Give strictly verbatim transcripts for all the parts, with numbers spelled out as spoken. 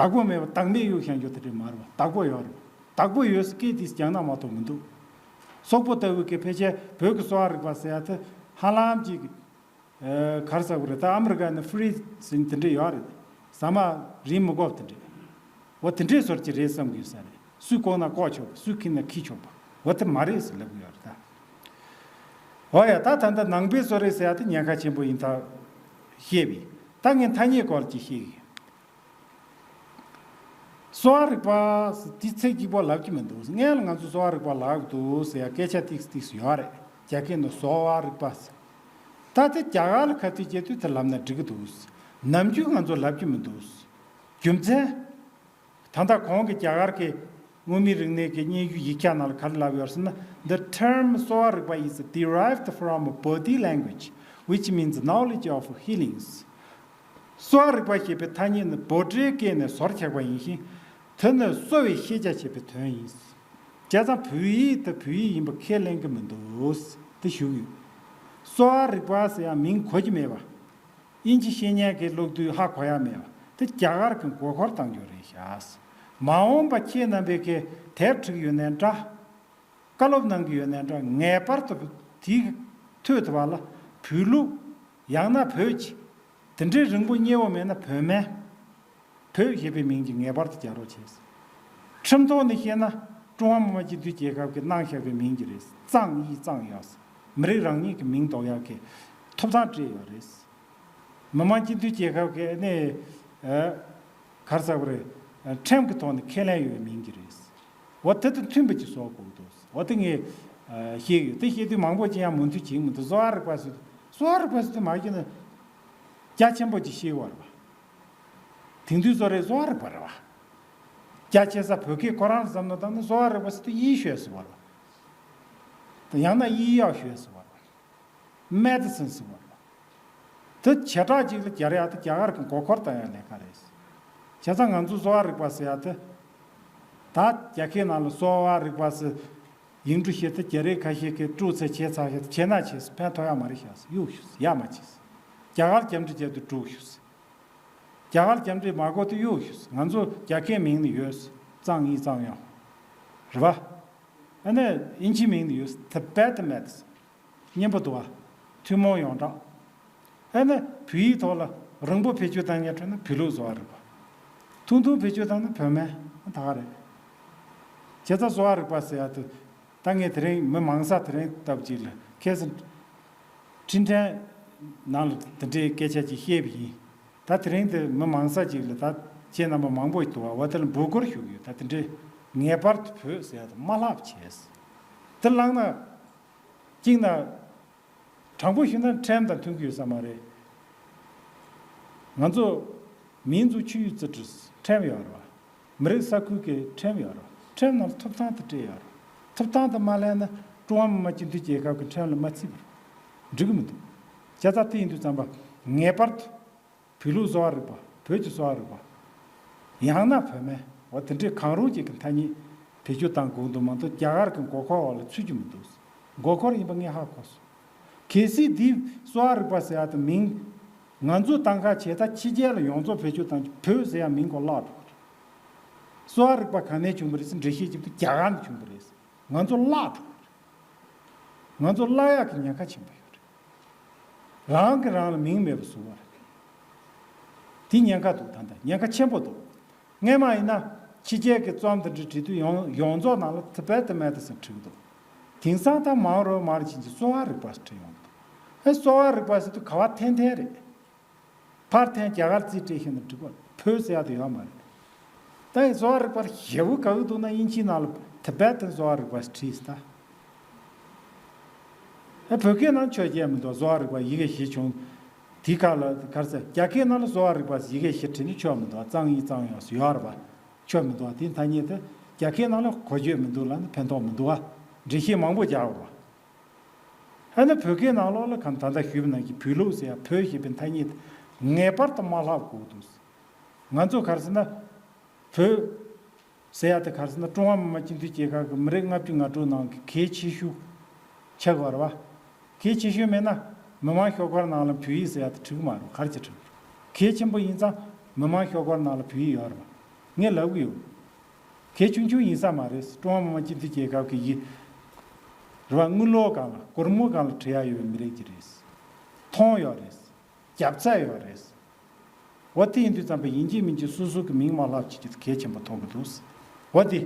བདག་པོ་མེད་པ་བདག་མེད་གཡུག་བཞག་རྒྱུ་དེ་འདྲ་མ་རེད་པ། བདག་པོ་ཡོད་རེད། བདག་པོ་ཡོད་ས་སྐད་དེ་རྒྱ་ནག་མ་གཏོགས་མི་འདུག། སོག་པོ་ལྟ་བུ་གི་ཕལ་ཆེར་བོད་ཀྱི་གསོ་བ་རིག་པ་ཟེར་ཡ་དེ་ཧ་ལམ་ཅིག་ཨ་ག་རེ་ཟེར་དགོས་རེད། ད་ཨ་མི་རི་ཀ་ནས་ཧྥི་རི་ཟིན་དེ་འདྲ་ཡོད་རེད། ཟ་མ་རིན་མི་དགོས་དེ་འདྲ། འོ་དེ་འདྲའི་སོར་གྱི་རེད་བསམ་གྱི་ཡོད་ས་རེད། སུས་ལྐོག་ན་ལྐོག་ཆོག་པ། སུས་ཁྱེར་ན་ཁྱེར་ཆོག་པ། འོ་དེ་མ་རེད་ཟེར་ལབ་གི་ཡོད་རེད་ད། འོ་ཡ། ད་ད་ལྟ་ནང་པའི་གསོ་རིག་ཟེར་ཡ་དེ་ཉེན་ཁ་ཆེན་པོ་ཡིན་ད་བཤད་པས། ད་ངས་ཐ་སྙད་སྐོར་ཅིག་བཤད་གི་ཡོད། གསོ་བ་རིག་པ་ཟེར་དེ་ཚིག་གཅིག་པོ་ལབ་ཀྱི་མི་འདུག། སྔོན་ལ་ང་ཚོ་གསོ་བ་རིག་པ་ལབ་ཀྱི་འདུག་ཟེར་ཡ་སྐད་ཆ་ཏིག་ཏིག་ཡོད་རེད། རྒྱ་སྐད་ནང་གསོ་བ་རིག་པ་ཟེར། ད་དེ་རྒྱ་གར་ལ་ཁ་གཏད་བྱེད་དུས་དེ་ལབ་ན་འགྲིག་གི་འདུག། ནམ་རྒྱུན་ང་ཚོ་ལབ་ཀྱི་མི་འདུག། རྒྱུ་མཚན། ད་ལྟ་གོང་གི་རྒྱ་གར་གྱི་མངོན་མིན་རིག་གནས་ཀྱི་སྙན་ཞུ་ཡིག་ཆ་ནང་ལ་ག་རེ་ལབ་ཡོད་ཟེར་ན། The term གསོ་བ་རིག་པ is derived from body language, which means knowledge of healings. གསོ་བ་རིག་པ་ཞེས་པའི་ཐ་སྙད་ནི་འབོད་སྒྲའི་སྐད་ནས་བཟོ་བཞག་པ་ཡིན་ཞིང་། དེ་ནི་གསོ་བའི་ཤེས་བྱ་ཞེས་པའི་དོན་ཡིན། བྱས་ཙང་བོད་ཡིག་དེ་བོད་ཡིག་ཡིན་པ་ཁས་ལེན་གྱི་མི་འདུག་དེ་ཞུ་གི་ཡོད། གསོ་བ་རིག་པ་ཟེར་ཡང་མིང་གོ་གི་མེད་པ། དབྱིན་ཇི་ཤེས་མཁན་གྱིས་ཀློག་དུས་ཧ་གོ་ཡ་མེད་པ་དེ་རྒྱ་གར་གྱི་མགོ་འཁོར་བཏང་རྒྱུ་རེད་ཤག། མ་འོངས་པ་ཁྱེད་རྣམ་པས་ཀྱི་དེབ་བྲིས་ཡོད་ནའི་འདྲ། བཀའ་སློབ་གནང་གི་ཡོད་ནའི་འདྲ། ངེས་པར་དུ་དེའི་ཐོད་དུ་བ་ལ་བོད་ལུགས། ཡང་ན་བོད་ཀྱི། དེ་འདྲའི་རིང་པོ་མཉེས་པོ་མེད་ན་བོད་སྨན། བོད་ཞེས་པའི་མིང་གྱིས་ངེས་པར་དུ་རྒྱག་རོགས་བྱས། ཁྲིམས་ཐོག་ནས་བཤད་ན་ཀྲུང་ཧྭ་མི་དམངས་སྤྱི་མཐུན་རྒྱལ་ཁབ་ཀྱིས་གནང་བཞག་པའི་མིང་གྱིས་རེད། གཙང་དབྱིན་གཙང་ཡོད། མི་རིགས་རང་ཉིད་ཀྱི་མིང་འདོགས་ཡག་གི་ཐོབ་ཐང་སྤྲད་ཡོད་རེད། མི་དམངས་སྤྱི་མཐུན་རྒྱལ་ཁབ་ཀྱི་ནས་ཨ་ག་རེ་ཟེར་དགོས་རེད། ཁྲིམས་ཀྱི་ཐོག་ནས་ཁས་ལེན་ཡོད་པའི་མིང་གྱིས་རེད། འོ་དེ་དང་མཐུན་པ་ཅིག་བཟོ་དགོས་འདུག། འོ་དེ་ངས་ཨ་བཤད་ཡོད། དེ་བཤད་དུས་མང་པོ་ཅིག་ཡང་མོས་མཐུན་བྱེད་ཀྱི་མི་འདུག། གསོ་བ་རིག་པ་ཟེར། གསོ་བ་རིག་པ་ཟེར་དུས་མ་གཞི་ནས་རྒྱ་ཆེན་པོ་ཅིག་ཤེས་དགོས་རེད་པ། དེང་དུས་གསོ་རིག་གསོ་བ་རིག་པ་རེད་པ། རྒྱ་ཆེ་ས་བོད་སྐད་ཁོ་རང་བསམ་བློ་བཏང་ན་གསོ་བ་རིག་པ་ཟེར་དུས་ཡིད་ཤོད་ཟེར་བ་རེད་པ། ཡང་ན་医药学ཟེར་བ་རེད་པ། Medicine ཟེར་བ་རེད། དེ་བྱེ་བྲག་ཅིག་ལ་སྦྱར་ཡག་དེ་རྒྱ་གར་གྱི་མགོ་འཁོར་བཏང་ཡག་ལས་ཀ་རེད། བྱས་ཙང་ང་ཚོ་གསོ་བ་རིག་པ་ཟེར་ཡག་དེ། ད་རྒྱ་སྐད་ནང་ལ་གསོ་བ་རིག་པ་ཟེར། ཡིག་འབྲུ་བཞི་དེ་རྒྱ་རིགས་ཁ་ཤས་ཀྱིས་དཀྲུགས་ཚེ་བྱས་ཚར་ཡག་བྱས་ན་བྱས་ཕན་ཐོགས་ཡག་མ་རེད་ཤག། གཡུག་ཞུ་ཡག་མ་བྱས། རྒྱ་གར་རྒྱ་འབྲི་བྱས་དུས་དཀྲུགས་ཞུ། རྒྱ་གར་རྒྱ་འབྲི་མ་གོ་དུས་གཡུག་ཞུ། ང་ཚོ་རྒྱ་སྐད་མིང་ནི་ཡོད། གཙང་དབྱིན་གཙང་ཡོད། རེད་པ། ཨ་ནི་དབྱིན་ཇིའི་མིང་ནི་ཡོད། Tibetan Medicine སྙན་པོ་འདུག་པ། ཐུན་མོང་ཡོངས་གྲགས། ཨ་ནི་བོད་ཡིག་ཐོག་ལ་རིང་པོ་བེད་སྤྱོད་བཏང་མཁན་འཕྲོད་ན་བོད་ལུགས་གསོ་བ་རིག་པ། ཐུང་ཐུང་བེད་སྤྱོད་བཏང་ན་བོད་སྨན་ད་ག་རེད། བྱས་ཙང་གསོ་བ་རིག་པ་ཟེར་ཡག་དེ། ད་ངས་དེ་རིང་མི་མང་ས་དེ་རིང་སྟབས་གཅིག་ལ་ཁ་སང་། འཕྲིན་ཕྲན་ནང་ལ་དེ་འདྲའི་སྐད་ཆ་ཅིག་བཤད་པ་ཡིན། ད་དེ་རིང་དེ་མི་མང་ས་ཅིག་ལ་ད་ཁྱེད་རྣམ་པ་མང་པོ་ཞིག་འདུག་པ། འོ་དེ་ལ་འབོད་སྐུལ་ཞུ་གི་ཡོད། ད་དེ་འདྲའི་ངེས་པར་དུ་བོད་ཟེར་ཡག་དེ་མ་ལབ་བྱས། དེ་བླངས་ན། གཅིག་ན། དྲང་པོ་ཞུས་ན་ཁྲིམས་དང་མཐུན་གྱི་ཡོད་ས་མ་རེད། ང་ཚོ་民族区域自治ཁྲིམས་ཡོད་རེད་པ། མི་རིགས་ས་ཁུལ་གྱི་ཁྲིམས་ཡོད་རེད་པ། ཁྲིམས་ནང་ཐོབ་ཐང་དེ་སྤྲད་ཡོད་རེད། ཐོབ་ཐང་དེ་མ་ལེན་ན་ཀྲུང་ཧྭ་མི་དམངས་སྤྱི་མཐུན་རྒྱལ་ཁབ་ཀྱི་ཁྲིམས་ལ་མ་བརྩིས་པར་འགྲིག་གི་མི་འདུག། བྱས་ཙང་དེ་ཡིན་དུས་ཙམ་པ་ངེས་པར་དུ། བོད་ལུགས་གསོ་བ་རིག་པ། བོད་ཀྱི་གསོ་བ་རིག་པ། ཡང་ན་བོད་སྨན། འོ་དེ་འདྲའི་གང་རུང་ཅིག་གི་ཐ་སྙད་བེད་སྤྱོད་བཏང་དགོས་འདུག་མ་གཏོགས་རྒྱ་གར་གྱི་མགོ་འཁོར་འོག་ལ་ཚུད་རྒྱུ་མི་འདུག། མགོ་འཁོར་ཡིན་པ་ངས་ཧ་གོ་སོང་། གལ་སྲིད་འདི་གསོ་བ་རིག་པ་ཟེར་ཡག་དེ་མིང་ང་ཚོས་བཏང་ཁ་བྱས། ད་ཕྱི་རྒྱལ་ལ་ཡོངས་རྫོགས་བེད་སྤྱོད་བཏང་རྒྱུ། བོད་ཟེར་ཡག་མིང་ཁོ་བརླག་འགྲོ་གི་རེད། གསོ་བ་རིག་པ་ག་ནས་བྱུང་བ་རེད་ཟེར་འགྲེལ་བཤད་བྱེད་དུས་རྒྱ་གར་ནས་བྱུང་བ་རེད་ཟེར། ང་ཚོ་བརླག་འགྲོ་གི་རེད། ང་ཚོ་བརླག་ཡག་གི་ཉེན་ཁ་ཆེན་པོ་ཡོད་རེད། རང་གིས་རང་ལ་མིང་མེད་པ་བཟོ་བ་རེད། དེ་ཉེན་ཁ་འདུག། ད་ལྟ་ཉེན་ཁ་ཆེན་པོ་འདུག། སྔས་མ་ཡིན་ན་ཕྱི་རྒྱལ་གྱི་རྩོམ་དེ་འདྲ་བྲིས་དུས་ཡོངས་ཡོངས་རྫོགས་ནང་ལ་Tibetan Medicine བྲིས་འདུག། དེང་སང་ད་མང་རུ་མང་རུ་ཕྱིན་ཅིག་གསོ་བ་རིག་པ་བྲིས་ཡོང་གི་འདུག། ཨེ་གསོ་བ་རིག་པ་ཟེར་དུས་ག་བ་འཐེན་འཐེན་རེད། ཕར་འཐེན་རྒྱ་གར་རྩིས་སྤྲད་ཤེས་ན་འགྲིག་པ། བོད་ཟེར་ཡག་དེ་ཡོད་མ་རེད། ད་ཡིན་གསོ་བ་རིག་པར་ཞེ་པོ་དགའ་གི་འདུག་ན་དབྱིན་ཇིའི་ནང་ལ་Tibetan གསོ་བ་རིག་པ་བྲིས་ད། ཨ་བོད་སྐད་ནང་ཆོས་བརྒྱད་མི་འདུག། གསོ་བ་རིག་པ་ཡི་གེ་བཞི་བྱུང་། དེའི་ཁ་ལ་ག་རེ་ཟེར། རྒྱ་སྐད་ནང་ལ་གསོ་བ་རིག་པ་ཡི་གེ་བཞི་བྲིས་ནས་ཆོག་མི་འདུག། གཙང་དབྱིན་གཙང་ཡོངས་སུ་ཡོད་རེད་པ། ཆོག་མི་འདུག། དེ་ཐ་སྙད་དེ་རྒྱ་སྐད་ནང་ལ་གོ་ཆོད་མི་འདུག་ལབ་ན་ཕན་ཐོགས་མི་འདུག་པ། འགྲེལ་བཤད་མང་པོ་རྒྱག་དགོས་པ། ཨ་ནི་བོད་སྐད་ནང་ལོགས་ལ་གམ་ད་ལྟ་ཞུས་པ་ནང་བཞིན་བོད་ལུགས་ཟེར་ཡ་བོད་ཞེས་པའི་ཐ་སྙད་དེ་ངེས་པར་དུ་མ་ལྷག་དགོས་འདུག། ང་ཚོ་ག་རེ་ཟེར་ན། བོད་ཟེར་ཡ་དེ་ག་རེ་ཟེར་ན་ཀྲུང་ཧྭ་མི་དམངས་སྤྱི་མཐུན་རྒྱལ་ཁབ་ཀྱི་མི་རིགས་ལྔ་བཅུ་ང་དྲུག་ནང་གི་གལ་ཆེ་ཤོས་ཆགས་ཡོད་རེད་པ། གལ་ཆེ་ཤོས་མེད་ན་མི་དམངས་ཤོག་སྒར་ནང་ལ་བོད་ཡིག་ཟེར་ཡ་དེ་འགྲིག་གི་མ་རེད། ག་རེ་བྱས་འགྲིག། གལ་ཆེན་པོ་ཡིན་ཙང་མི་དམངས་ཤོག་སྒར་ནང་ལ་བོད་ཡིག་ཡོད་རེད་པ། ངས་ལབ་གི་ཡོད། གལ་ཆུང་ཆུང་ཡིན་ས་མ་རེད། ཀྲུང་ཧྭ་མི་དམངས་སྤྱི་མཐུན་རྒྱལ་ཁབ་ཀྱི་ཡི་རེད་བ། དངུལ་ལོར་སྒང་ལ་སྒོར་མོ་སྒང་ལ་བྲི་ཡ་ཡོད་པའི་མི་རིགས་ཅིག་རེད། མཐོང་ཡོད་རེད། རྒྱབ་རྩ་ཡོད་རེད། འོ་དེ་ཡིན་དུས་ཙམ་པ་ཡིན་གཅིག་མིན་གཅིག་སོ་སོ་གི་མིང་མ་ལབ་བྱེད་རྒྱུ་དེ་གལ་ཆེན་པོ་མཐོང་གི་འདུག་འོ་དེ་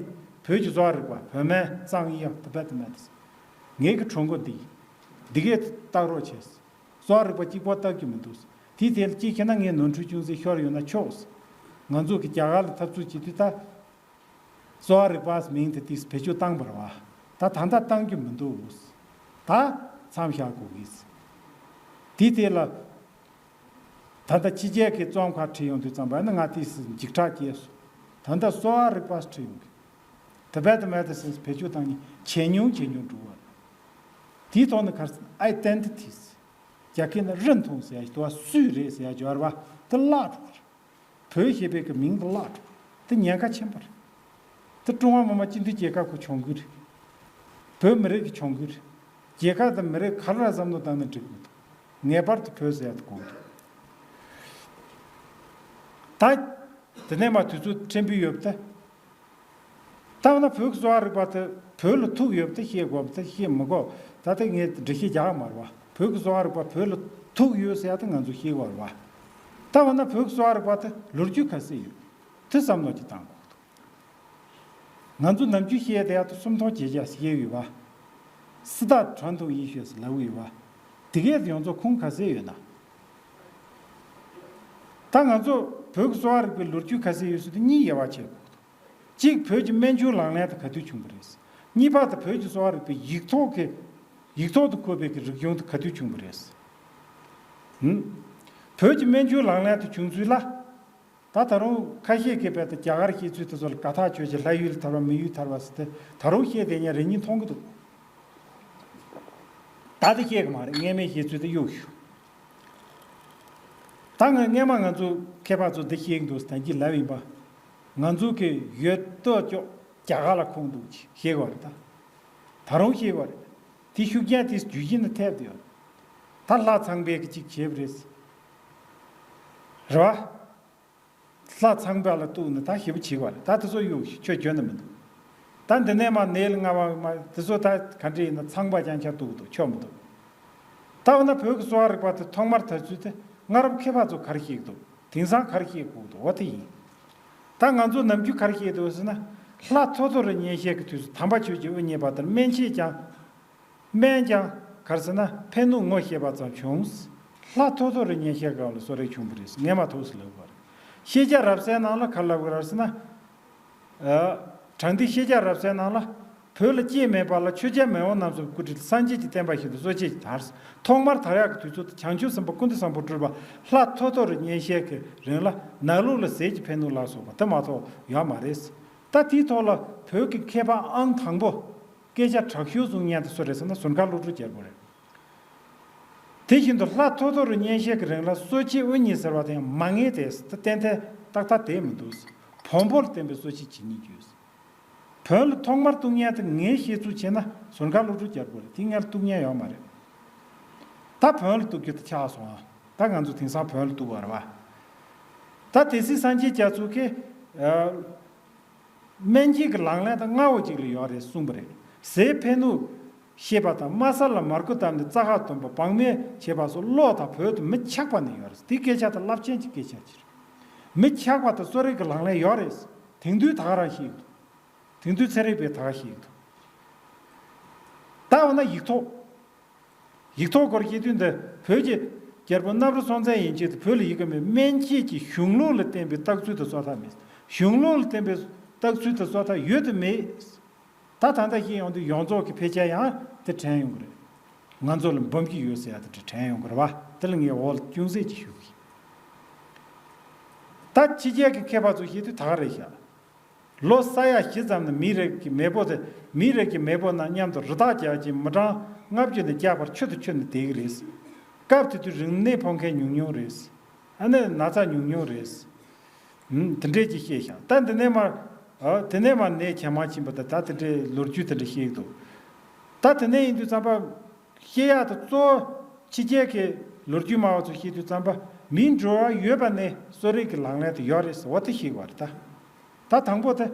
བོད་ཀྱི་གསོ་བ་རིག་པ། བོད་སྨན་གཙང་ཡག་ཏུ་བད་དུ་མེད་དུ། ངེད་ཀྱི་གྲོས་འགོ་འདི་འདི་གས་བལྟ་རོགས་བྱས། གསོ་བ་རིག་པ་གཅིག་པོ་བལྟ་རྒྱུ་མི་འདུག་དེའི་ཐད་ལ་གཅིག་བྱས་ན་ངས་ནོར་འཁྲུལ་ཅུང་ཟད་ཤོར་ཡོད་ན་ཆོག་ང་ཚོ་གི་རྒྱ་གར་ལ་འཐབ་རྩོད་བྱེད་དུས་ད། གསོ་བ་རིག་པ་མིང་དེ་ཏིས་བེད་སྤྱོད་བཏང་བ་རེད་བ། ད་ད་ལྟ་བཏང་རྒྱུ་མི་འདུག་ད་མཚམས་བཞག་དགོས་ཀྱི། དེའི་ཐད་ལ་ད་ལྟ་ཕྱི་རྒྱལ་གྱི་རྩོམ་ཁག་བྲིས་ཡོང་དུས་ཙམ་པ་ནི་ང་ཏིས་འཇིགས་སྐྲག་སྐྱེས་སོང་། ད་ལྟ་གསོ་བ་རིག་པ་བྲིས་ཡོང་གི། ད་བད་དུ་མེད་དུ་སེམས་བེད་སྤྱོད་བཏང་ནས་ཇེ་ཉུང་ཇེ་ཉུང་འགྲོ་བ་རེད། དེའི་ཐོག་ནས་གར་སོང་ཨའི་ཌེན་ཊི་ཊི་ཟེར། རྒྱ་སྐད་ནས་རིན་ཐང་ཟེར་ཡ་ཞིག་འདུག་བ། སུ་རེད་ཟེར་ཡ་སྦྱོར་བ་དེ་བརླག་འགྲོ་གི་རེད། བོད་ཞེས་པའི་གི་མིང་དེ་བརླག་འགྲོ་གི་རེད། དེ་ཉེན་ཁ་ཆེན་པོ་རེད། དེ་ཀྲུང་ཧྭ་མི་དམངས་སྤྱི་མཐུན་རྒྱལ་ཁབ་ཀྱི་གྱོང་གུན་རེད། བོད་མི་རིགས་ཀྱི་གྱོང་གུན་རེད། རྒྱལ་ཁབ་དང་མི་རིགས་ག་རེ་ལ་བསམ་བློ་བཏང་ན་འགྲིག་གི་མི་འདུག་ངེས་པར་དུ་བོད་ཟེར་ཡ་དེ་དགོས་ཀྱི་འདུག་ད། དེ་ནས་མ་དུས་ཚོད་ཕྲན་བུ་ཡོད་པ་དེ། ལྟ་བ་ན་བོད་ཀྱི་གསོ་བ་རིག་པ་དེ་བོད་ལ་ཐུག་ཡོད་པ་དེ་ཤེས་དགོས་པ་དེ་ཤེས་མི་དགོས། ད་ལྟ་ངས་འགྲེལ་བཤད་རྒྱག་གི་མ་རེད་བ། བོད་ཀྱི་གསོ་བ་རིག་པ་བོད་ལ་ཐུག་ཡོད་ཟེར་ཡ་དེ་ང་ཚོ་ཤེས་དགོས་རེད་བ། ལྟ་བ་ན་བོད་ཀྱི་གསོ་བ་རིག་པ་དེ་ལོ་རྒྱུས་ག་ཚད་ཡོད་དེ་བསམ་བློ་ཅིག་བཏང་དགོས་འདུག་ང་ཚོ་ནམ་རྒྱུན་བཤད་བསྡད་ཡ་དེ་སུམ་སྟོང་བརྒྱད་བརྒྱ་ཞིག་ཡོད་བ། སི་ཏཱ་ཁྲོན་ཐུང་ཡིན་ཤོས་སུ་ལབ་ཡོད་བ། དེ་གས་དེ་ཡོངས་རྫོགས་ཁུངས་ག་ཚད་ཡོད་ན། ད་ང་ཚོ་བོད་ཀྱི་གསོ་བ་རིག་པའི་ལོ་རྒྱུས་ག་ཚད་ཡོད་ཟེར་དུས་གཉིས་དབྱེ་བ་ཕྱེ་དགོས་འདུག་གཅིག་བོད་ཀྱི་སྨན་བཅོས་ལག་ལེན་དེ་ག་དུས་བྱུང་བ་རེད། གཉིས་པ་དེ་བོད་ཀྱི་གསོ་བ་རིག་པའི་ཡིག་ཐོག་གི་ཡིག་ཐོག་ཏུ་བཀོད་པའི་གི་རིག་གཞུང་དེ་ག་དུས་བྱུང་བ་རེད། ཧུམ། བོད་ཀྱི་སྨན་བཅོས་ལག་ལེན་དེ་བྱུང་ཚུལ་ལ། ད་ད་རུང་ཁ་ཤས་ཀྱིས་རྦད་དེ་རྒྱ་གར་བཤད་ཚུལ་དེ་ཚོ་ལ་དགའ་ཐག་ཆོད་ཅིང་ལྷ་ཡུལ་ཐར་བ་མི་ཡུལ་ཐར་བ་ཟེར་ཏེ་ད་རུང་བཤད་བསྡད་མཁན་རེ་གཉིས་མཐོང་གི་འདུག་ད་དེ་བཤད་གི་མ་རེད། སྔས་མའི་བཤད་ཚུལ་དེ་གཡུག་ཞུ། ད་ང་སྔས་མ་ང་ཚོ་མཁས་པ་ཚོ་འདི་བཤད་གི་འདུག་ཟེར་ད་གིན་ལབ་ཡིན་པ། ང་ཚོ་གི་ཡོད་དོ་ཅོག་རྒྱ་གར་ལ་ཁུངས་འདུག་ཅེས་བཤད་གི་བ་རེད་ད། ད་རུང་བཤད་གི་བ་རེད། དེ་ཤུགས་རྐྱེན་དེ་རྒྱུ་རྐྱེན་ནི་ཐེབས་ཏེ་ཡོད། ད་ལྷ་ཚངས་པས་གི་ཅིག་བྱས་པ་རེད། རེད་བ། ལྷ་ཚངས་པ་ལ་གཏུགས་ནས་ད་ཞེ་པོ་བྱེད་ཀྱི་བ་རེད། ད་དེ་ཚོ་གཡུག་ཞིག་ཁྱོད་འཇོན་ནི་མི་འདུག་ད་འདི་ནས་མར་ནད་ལ་ལྔ་པ་མ་དེ་ཚོ་ད་ག་འདྲ་ཡིན་ན་ཚངས་པ་རྐྱང་རྐྱང་གཏུགས་འདུག་ཆོག་མི་འདུག་ད་འོ་ན་བོད་ཀྱི་གསོ་བ་རིག་པ་དེ་ཐོག་མར་དར་ཚུལ་དེ་སྔ་རབས་མཁས་པ་ཚོ་ག་རེ་བཤད་ཀྱི་འདུག་དེང་སང་ག་རེ་བཤད་དགོས་ཀྱི་འདུག་འོ་དེ་ཡིན། ད་ང་ཚོ་ནམ་རྒྱུན་ག་རེ་བཤད་འདུག་ཟེར་ན། ལྷ་ཐོ་ཐོ་རི་གཉན་བཤད་ཀྱི་དུས་སུ་དམ་པ་ཆོས་ཀྱི་དབུ་བརྙེས་པ་དེར་སྨན་དཔྱད་ཀྱང་། སྨན་ཀྱང་ག་རེ་ཟེར་ན་ཕན་གནོད་ངོ་ཤེས་པ་ཙམ་བྱུང་། ལྷ་ཐོ་ཐོ་རི་གཉན་བཤད་སྐབས་ལ་གསོ་རིག་བྱུང་བ་རེད། ངས་མ་ཐུག་སུ་ལབ་པ་རེད། ཤེས་བྱ་རབ་གསལ་ནང་ལ་ག་རེ་ལབ་དགོས་རེད་ཟེར་ན། ཨ། དྲང་ཐིག་ཤེས་བྱ་རབ་གསལ་ནང་ལ། བོད་ལ་སྐྱེས་མེད་པ་ལ་ཆོས་རྒྱལ་མེས་དབོན་རྣམ་གསུམ་སྐུ་དྲིན་སངས་རྒྱས་ཀྱི་བསྟན་པ་ཞིག་ཏུ་གསོ་དཔྱད་ཀྱི་དར། ཐོག་མར་དར་ཡག་གི་དུས་ཚོད་དུ་བྱང་ཆུབ་སེམས་དཔའ་ཀུན་ཏུ་བཟང་པོ་སྤྲུལ་པ་ལྷ་ཐོ་ཐོ་རི་གཉན་བཤད་ཀྱི་རིང་ལ་ནག་ལུགས་ལ་ཟས་ཀྱི་ཕན་གནོད་ལ་སོགས་པ་དེ་མ་གཏོགས་ཡོད་མ་རེད། ད་དེའི་ཐོག་ལ་བོད་ཀྱི་མཁས་པ་ཨང་དང་པོ། སྐད་ཆ་དྲག་ཤོས་གསུང་མཁན་དེ་སུ་རེད་ཟེར་ན་ཟུར་མཁར་བློ་གྲོས་རྒྱལ་པོ་རེད། དེ་བཞིན་དུ་ལྷ་ཐོ་ཐོ་རི་གཉན་བཤད་ཀྱི་རིང་ལ་གསོ་དཔྱད་དབུ་བརྙེས་ཟེར་བ་དེ་ཡང་མ་ངེས་ཏེ་ཏན་ཏན་ཏག་ཏག་བསྡད་མི་འདུག་བོན་པོར་བརྟེན་པའི་གསོ་དཔྱད་བྱེད་ཉིན་རྒྱུས། བོན་ལ་ཐོག་མར་གཏུག་མཁན་དེ་ངས་བཤད་ཚུལ་བྱས་ན་ཟུར་མཁར་བློ་གྲོས་རྒྱལ་པོ་རེད། དེ་སྔོན་ལ་གཏུག་མཁན་ཡོད་མ་རེད། ད་བོན་ལ་གཏུག་རྒྱུ་དེ་ཆགས་སོང་ཨ། ད་ང་ཚོ་དེང་སང་བོན་ལ་གཏུག་པ་རེད་བ། ད་སྡེ་སྲིད་སངས་རྒྱས་རྒྱ་མཚོ་གིས། སྨན་དཔྱད་ཀྱི་ལག་ལེན་དང་སྔ་བོ་ཅིག་ལ་ཡོད་རེད་གསུངས་པ་རེད། ཟས་ཕན་གནོད་ཤེས་པ་དང་དམའ་ས་ལ་མར་ཁུ་བཏབ་ནས་རྩྭ་ཁ་འདོན་པ་བག་མེད་བྱེད་པ་སོགས་ཀློག་དང་བོད་དུ་མི་ཆགས་པ་ནས་ཡོད་རེད། དེ་སྐད་ཆ་དེ་རླབས་ཆེན་གྱི་སྐད་ཆ་ཅིག་རེད། མི་ཆགས་པ་དང་གསོ་རིག་གི་ལག་ལེན་ཡོད་རེད། དེང་དུས་ད་ག་རང་ཤེས་ཀྱི་འདུག་དེང་དུས་ཚན་རིག་པས་ད་ག་ཤེས་ཀྱི་འདུག་ད་འོ་ན་ཡིག་ཐོག་ཡིག་ཐོག་སྐོར་བཤད་དུས་འདི་བོད་ཀྱི་རྒྱལ་པོ་གནམ་རི་སྲོང་བཙན་ཡན་ཆད་དུ་བོད་ལ་ཡི་གེ་མེད། སྨན་དཔྱད་ཀྱི་གཞུང་ལུགས་ལ་བརྟེན་པའི་བརྟག་ཚུལ་དུ་སོ་ཐར་མེད། གཞུང་ལུགས་ལ་བརྟེན་པའི་བརྟག་ཚུལ་དུ་སོ་ཐར་ཡོད་དུ་མེད། ད་ད་ལྟ་བཤད་ཡོང་དུས་ཡོངས་རྫོགས་ཀྱི་ཕལ་ཆེར་ཡང་དེ་དྲན་ཡོང་གི་རེད། ང་ཚོ་ལ་འབུམ་གྱི་ཡོད་ཟེར་ཡ་དེ་དྲན་ཡོང་གི་རེད་བ། དེ་ལ་ངས་འོག་ལ་ཅུང་ཟད་ཅིག་ཞུ་གི། ད་ཕྱི་རྒྱལ་གྱི་མཁས་པ་ཚོ་བཤད་དུས་ད་ག་རེད་ཤག་ལོ་ས་ཡ་བཞི་ཙམ་ནས་མི་རེ་གི་མེས་པོ་དེ་མི་རེ་གི་མེས་པོ་རྣམས་མཉམ་དུ་རི་དྭགས་རྒྱག་ཅིང་མི་གྲངས་ལྔ་བཅུ་ནས་བརྒྱ་བར་མཆོད་དུ་མཆོད་ནས་བསྡད་ཀྱི་རེད། སྐབས་དེ་དུས་རིམས་ནད་ཕོག་མཁན་ཉུང་ཉུང་རེད། ཨ་ནི་ན་ཚ་ཉུང་ཉུང་རེད། ཧུམ། དེ་འདྲས་ཀྱི་བཤད་ཤག་ད་འདི་ནས་མར། ཨ། དེ་ནས་མར་ནད་ཇེ་མང་ཕྱིན་པ་དང་ད་དེ་འདྲས་ལོ་རྒྱུས་དེ་འདྲ་བཤད་ཀྱི་འདུག་ད་དེ་ནས་ཡིན་དུས་ཙམ་པ། བཤད་ཡག་དེ་གཙོ་བོ་ཕྱི་རྒྱལ་གྱི་ལོ་རྒྱུས་སྨྲ་བ་ཚོ་བཤད་དུས་ཙམ་པ་མིའི་འགྲོ་བ་ཡོད་པ་ནས་གསོ་རིག་གི་ལག་ལེན་དེ་ཡོད་རེད་ཟེར་བ་དེ་བཤད་ཀྱི་བ་རེད་ད། ད་ ད་དང་པོ་དེ།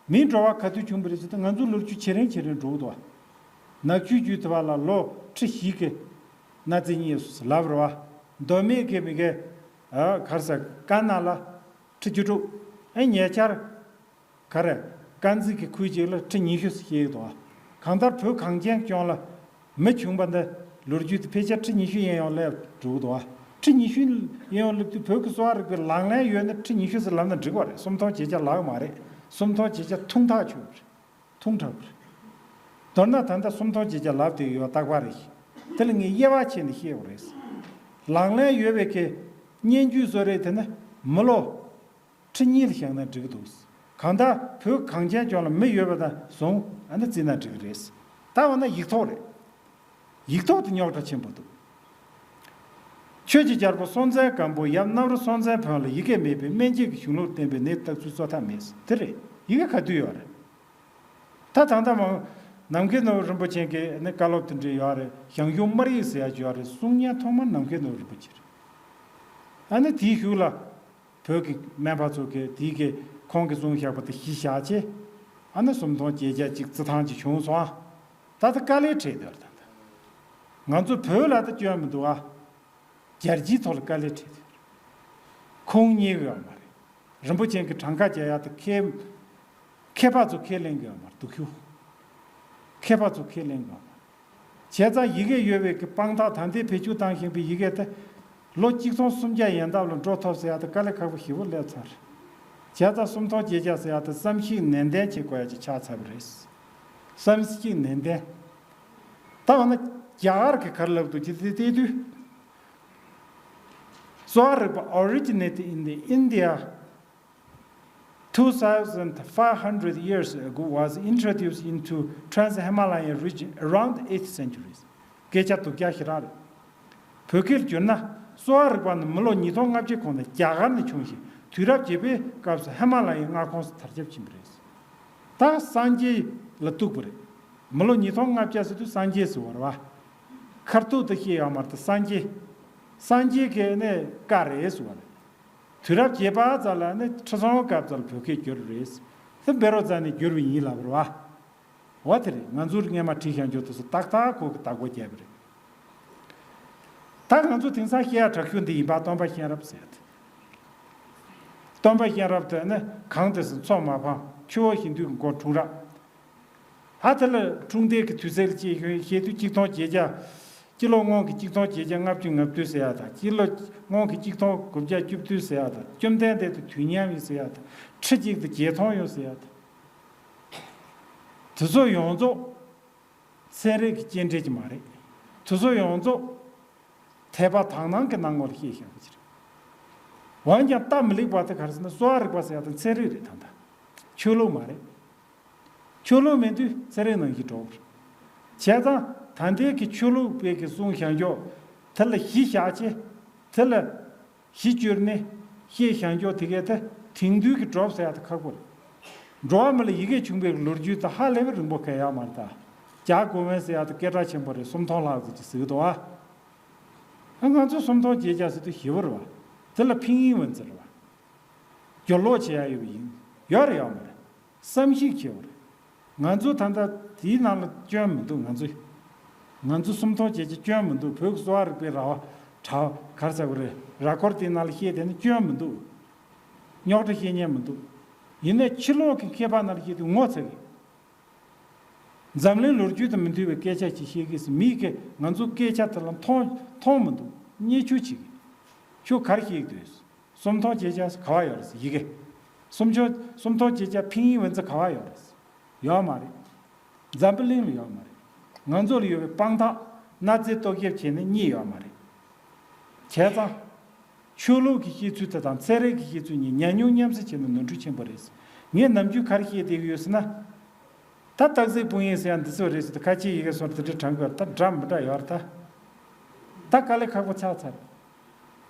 མིའི་འགྲོ་བ་ག་དུས་བྱུང་བ་རེད་ཟེར་ན། ང་ཚོ་ལོ་རྒྱུས་ཇེ་རིང་ཇེ་རིང་འགྲོ་གི་འདུག་བ། ནག་ཆུའི་རྒྱུད་དེ་བ་ལ་ལོ་ཁྲི་བཞི་གི་གནའ་རྫས་རྙེད་སོང་ཟེར་ལབ་རེད་བ། མདོ་སྨད་ཀྱི་མི་གེ། ཨ། ག་རེ་ཟེར། དཀར་ནག་ལ་ཁྲི་བཅུ་དྲུག་ཨེ། ཉེ་ཆར་ག་རེ། དཀར་མཛེས་ཀྱི་ཁུལ་གཅིག་ལ་ཁྲི་ཉི་ཤུ་ཟེར་བཤད་ཀྱི་འདུག་བ། གང་ལྟར་བོད་གངས་ཅན་ལྗོངས་ལ་མི་བྱུང་བ་འདི་ལོ་རྒྱུས་དེ་ཕལ་ཆེར་ཁྲི་ཉི་ཤུ་གཡས་གཡོན་སླེབས་འགྲོ་གི་འདུག་བ། ཁྲི་ཉི་ཤུ་གཡས་གཡོན་སླེབས་དུས་བོད་ཀྱི་གསོ་བ་རིག་པའི་ལག་ལེན་ཡོད་ན་ཁྲི་ཉི་ཤུ་ཟེར་ལབ་ན་འགྲིག་པ་རེད། སུམ་སྟོང་བརྒྱད་བརྒྱ་ལག་མ་རེད། སུམ་སྟོང་བརྒྱད་བརྒྱ་ཐུང་ཐག་ཆོད་པ་རེད། ཐུང་དྲགས་པ་རེད། མདོར་ན་ད་ལྟ་སུམ་སྟོང་བརྒྱད་བརྒྱ་ལབ་བསྡད་ཡོད་རྟག་པ་རེད། དེ་ལ་ངས་དབྱེ་བ་ཕྱེ་ནས་བཤད་དགོས་རེད། ལག་ལེན་ཡོད་པའི་གི་སྙན་རྒྱུད་བཟོ་རེད། དེ་ནི་མི་ལོ་ཁྲི་གཉིས་ལ་བཞག་ན་འགྲིག་གི་འདུག་གང་ལྟར་བོད་གངས་ཅན་ལྗོངས་ལ་མི་ཡོད་པ་དང་བཟུང་ཨ་ནི་བརྩིས་ན་འགྲིག་གི་རེད། ད་འོ་ན་ཡིག་ཐོག་རེད། ཡིག་ཐོག་དེ་རྙོག་དྲ་ཆེན་པོ་འདུག་ཆོས་ཀྱི་རྒྱལ་པོ་སྲོང་བཙན་སྒམ་པོ་ཡབ་གནམ་རི་སྲོང་བཙན་བོན་ལ་ཡི་གེ་མེད་པས་སྨན་དཔྱད་ཀྱི་གཞུང་ལུགས་བསྟན་པའི་ནད་བརྟག་ཚུལ་གསོ་ཐབས་མེད། དེ་རེད། ཡི་གེ་ག་དུས་ཡོད་རེད། ད་ད་ལྟ་མང་ནམ་མཁའི་ནོར་བུ་རིན་པོ་ཆེ་གི་ནི་བཀའ་སློབ་དེ་འདྲ་ཡོད་རེད། ཞང་ཞུང་སྨར་ཡིག་ཟེར་ཡ་ཅིག་ཡོད་རེད། གསུང་སྙན་ཐོག་མར་ནམ་མཁའི་ནོར་བུ་རིན་པོ་ཆེ་རེད། ཨ་ནི་དེའི་གཞུག་ལ་བོད་ཀྱི་སྨན་པ་ཚོ་གིས་དེའི་གི་ཁོང་གིས་གསུངས་བཞག་པ་དེ་གཞི་བཞག་བྱས། ཨ་ནི་སུམ་སྟོང་བརྒྱད་བརྒྱ་གཅིག་རྩི་ཐང་ཅིག་བྱུང་སོང་ཨ། ད་ལྟ་དཀའ་ལས་འཕྲད་ཡོད་རེད། ད་ལྟ་ང་ཚོ་བོད་ལ་ད་སྐྱོན་མི་འདུག་ཨ། རྒྱལ་སྤྱིའི་ཐོག་ལ་དཀའ་ལས་འཕྲད་ཡོད་རེད། ཁུངས་རྙེད་གི་ཡོད་མ་རེད། རིན་པོ་ཆེ་གི་གྲངས་ཀ་རྒྱག་ཡ་དེ་མཁས། མཁས་པ་ཚོ་ཁས་ལེན་གི་ཡོད་མ་རེད། སྡུག་ཤོས། མཁས་པ་ཚོ་ཁས་ལེན་གི་ཡོད་མ་རེད། བྱས་ཙང་ཡི་གེ་ཡོད་པའི་གི་དཔང་རྟགས་ད་ལྟའི་བེད་སྤྱོད་བཏང་བཞིན་པའི་ཡི་གེ་དེ་ལོ་གཅིག་སྟོང་སུམ་བརྒྱ་ཡན་འདབ་ལ་འགྲོ་ཐུབ་ཟེར་ཡ་དེ་དཀའ་ལས་ཁག་པོ་ཞེ་པོ་སླེབས་ཚར། བྱས་ཙང་སུམ་སྟོང་བརྒྱད་བརྒྱ་ཟེར་ཡ་དེ་བསམ་གཞིག་ནན་ཏན་བྱེད་དགོས་ཡ་ཅིག་ཆགས་ཚར་བ་རེད། བསམ་གཞིག་ནན་ཏན། ད་འོ་ན་རྒྱ་གར་གི་ག་རེ་ལབ་འདུག་ཅེས་དེ་བལྟས་དུས། གསོ་བ་རིག་པ་originated in the India two thousand five hundred years ago, was introduced into trans-Himalayan region around eighth centuries. སྐད་ཆ་སྡུག་ཅག་ཞེ་དྲག་རེད། བོད་སྐད་བསྒྱུར་ན་གསོ་བ་རིག་པ་ནི་མི་ལོ་ཉིས་སྟོང་ལྔ་བརྒྱ་གོང་ནས་རྒྱ་གར་ནས་བྱུང་ཞིང་། དུས་རབས་བརྒྱད་པའི་སྐབས་སུ་ཧི་མ་ལ་ཡའི་མངའ་ཁོངས་སུ་དར་ཁྱབ་ཕྱིན་པ་རེད། ད་སངས་རྒྱས་ལ་གཏུགས་པ་རེད། མི་ལོ་ཉིས་སྟོང་ལྔ་བརྒྱ་ཟེར་དུས་སངས་རྒྱས་ཟེར་བ་རེད་བ། ཁ་ཐུག་ཏུ་བཤད་ཡོད་མ་རེད། སངས་རྒྱས། སངས་རྒྱས་ཀྱི་ནི་བཀའ་རེད་ཟེར་བ་རེད། དུས་རབས་བརྒྱད་པ་ཙམ་ལ་ནི་ཁྲི་སྲོང་ལྡེ་བཙན་ལ་བོད་སྐད་བསྒྱུར་རེད། དེ་བཻ་རོ་ཙ་ནས་བསྒྱུར་བ་ཡིན་ལབ་རེད་བ། འོ་དེ་རེད། ང་ཚོར་སྔས་མ་བྲིས་བཞག་རྒྱུ་དེ་ཚོ་ཏག་ཏག་ཁོ་གི་བདག་པོ་བརྒྱབ་པ་རེད། ད་ང་ཚོ་དེང་སང་བཤད་ཡ་དྲག་ཤོས་འདི་ཡིན་པ། སྟོན་པ་གཤེན་རབ་ཟེར་ཡ་དེ། སྟོན་པ་གཤེན་རབ་དེ་ནི་གངས་ཏི་སེ་མཚོ་མ་ཕམ། ཆུ་བོ་ཞི་མཐུན་གྱི་མགོར་འཁྲུངས་རབས། ཨ། དེ་ལ་འཁྲུངས་འདས་ཀྱི་དུས་ཚོད་ལ་དཔྱད་ཞིབ་བྱེད་དུས་གཅིག་སྟོང་བརྒྱད་བརྒྱ། སྤྱི་ལོ་སྔོན་གྱི་གཅིག་སྟོང་བརྒྱད་བརྒྱ་ལྔ་བཅུ་ང་བདུན་ཟེར་ཡ་དང་། སྤྱི་ལོ་སྔོན་གྱི་གཅིག་སྟོང་དགུ་བརྒྱ་བཅུ་བདུན་ཟེར་ཡ་དང་། བཅོམ་ལྡན་འདས་དེ་དུས་མཉམ་ཡིན་ཟེར་ཡ་དང་། ཁྲི་གཅིག་དང་བརྒྱད་སྟོང་ཡོད་ཟེར་ཡ་དང་། དེ་ཚོ་ཡོངས་རྫོགས་ཚན་རིག་གི་སྐྱེལ་འདྲེན་གྱི་མ་རེད། དེ་ཚོ་ཡོངས་རྫོགས་དད་པ་དག་སྣང་གི་སྣང་ངོ་ལ་བཤད་བཞག་པ་ཅིག་རེད། འོན་ཀྱང་སྟབས་མི་ལེགས་པ་དེ་ག་རེ་ཟེར་ན། གསོ་བ་རིག་པ་ཟེར་ཡ་དེ་ཚན་རིག་རེད། ད་ལྟ་ཆོས་ལུགས་མ་རེད། ཆོས་ལུགས་མེད་དུས་ཚན་རིག་ནང་བཞིན་འགྲོ་གི་རེད། བྱས་ཙང་ད་ལྟའི་གི་ཆོས་ལུགས་པའི་གི་གསུང་བཞག་རྒྱུ་དེ་ལ་གཞི་བཞག་བྱས། དེ་ལ་གཞི་བཅོལ་ནས་བཤད་བཞག་རྒྱུ་དེ་གའི་དེ་དེང་དུས་ཀྱི་སྒྲོབ་ཟེར་ཡ་དེ་ཁག་པོ་རེད། འགྲོ་བ་མི་ལ་ཡི་གེ་བྱུང་བའི་ལོ་རྒྱུས་དེ་ཧ་ལས་པའི་རིང་པོ་གལ་ཡོད་མ་རེད་ད། ཇཱ་ཀོ་ཝན་ཟེར་ཡ་དེ་སྐད་གྲགས་ཆེན་པོ་རེད། སུམ་སྟོང་ལྷག་ཙམ་ཅིག་ཟེར་གི་འདུག་ཨ། ང་ཚོ་སུམ་སྟོང་བརྒྱད་བརྒྱ་ཟེར་དུས་ཞེ་པོ་རེད་བ། དེ་ལ་ཕིང་ཡིན་ཝུན་ཙི་རེད་བ། སྒྱུར་ལོག་བྱེད་ཡ་ཡོད་པ་ཡིན། ཡོད་རེད་ཡོད་མ་རེད། བསམ་གཞིག་བྱེད་དགོས་རེད། ང་ཚོ་ད་ལྟ་དེའི་ནང་ལ་སྐྱོན་མི་འདུག་ང་ཚོ། ང་ཚོ་སུམ་སྟོང་བརྒྱད་བརྒྱ་སྐྱོན་མི་འདུག་བོད་ཀྱི་གསོ་བ་རིག་པའི་ར་བ་གྲ་ག་རེ་ཟེར་དགོས་རེད། ར་སྐོར་དེའི་ནང་ལ་བཤད་བསྡད་ན་སྐྱོན་མི་འདུག་རྙོག་དྲ་བཤད་མཁན་མི་འདུག་ཡིན་ནའི་ཕྱི་ལོགས་ཀྱི་མཁས་པ་ནང་ལ་བཤད་དུས་ངོ་ཚ་གི། འཛམ་གླིང་ལོ་རྒྱུས་དང་མི་མཐུན་པའི་སྐད་ཆ་ཅིག་བཤད་གི་ཟེར། མིས་ཀྱི་ང་ཚོ་སྐད་ཆ་དེ་ལ་མཐོང་མཐོང་མི་འདུག་བརྙས་བཅོས་བྱེད་གི། ཁྱོད་ག་རེ་བཤད་གི་འདུག་སུམ་སྟོང་བརྒྱད་བརྒྱ་ག་བ་ཡོད་རེད་ཟེར། ཡི་གེ། སུམ་ཅུ། སུམ་སྟོང་བརྒྱད་བརྒྱ་ཕིང་ཡིན་ཝུན་ཙི་ག་བ་ཡོད་རེད་ཟེར། ཡོད་མ་རེད། འཛམ་བུ་གླིང་ལ་ཡོད་མ་རེད། ང་ཚོ་ལ་ཡོད་པའི་དཔང་རྟགས་གནའ་རྫས་རྟོག་ཞིབ་བྱས་ནས་རྙེད་ཡོད་མ་རེད། བྱས་ཙང་། ཆོས་ལུགས་ཀྱི་བཤད་ཚུལ་དེ་དང་ཚན་རིག་གི་བཤད་ཚུལ་གཉིས་ཉམས་མྱོང་མཉམ་བསྲེས་བྱས་ན་ནོར་འཁྲུལ་ཆེན་པོ་རེད། ངས་ནམ་རྒྱུན་ག་རེ་བཤད་བསྡད་ཀྱི་ཡོད་ཟེར་ན། ད་སྟག་གཟིག་སྤུངས་ཡིག་ཟེར་ཡ་འདི་ཚོ་རེད་ཟེར་དུས། ཁ་ཆེའི་ཡི་གེ་སོགས་དེ་འདྲ་དྲངས་དགོས་རེད། ད་འདྲ་མི་འདྲ་ཡོད་རེད་ད། ད་དཀའ་ལས་ཁག་པོ་ཆགས་ཚར།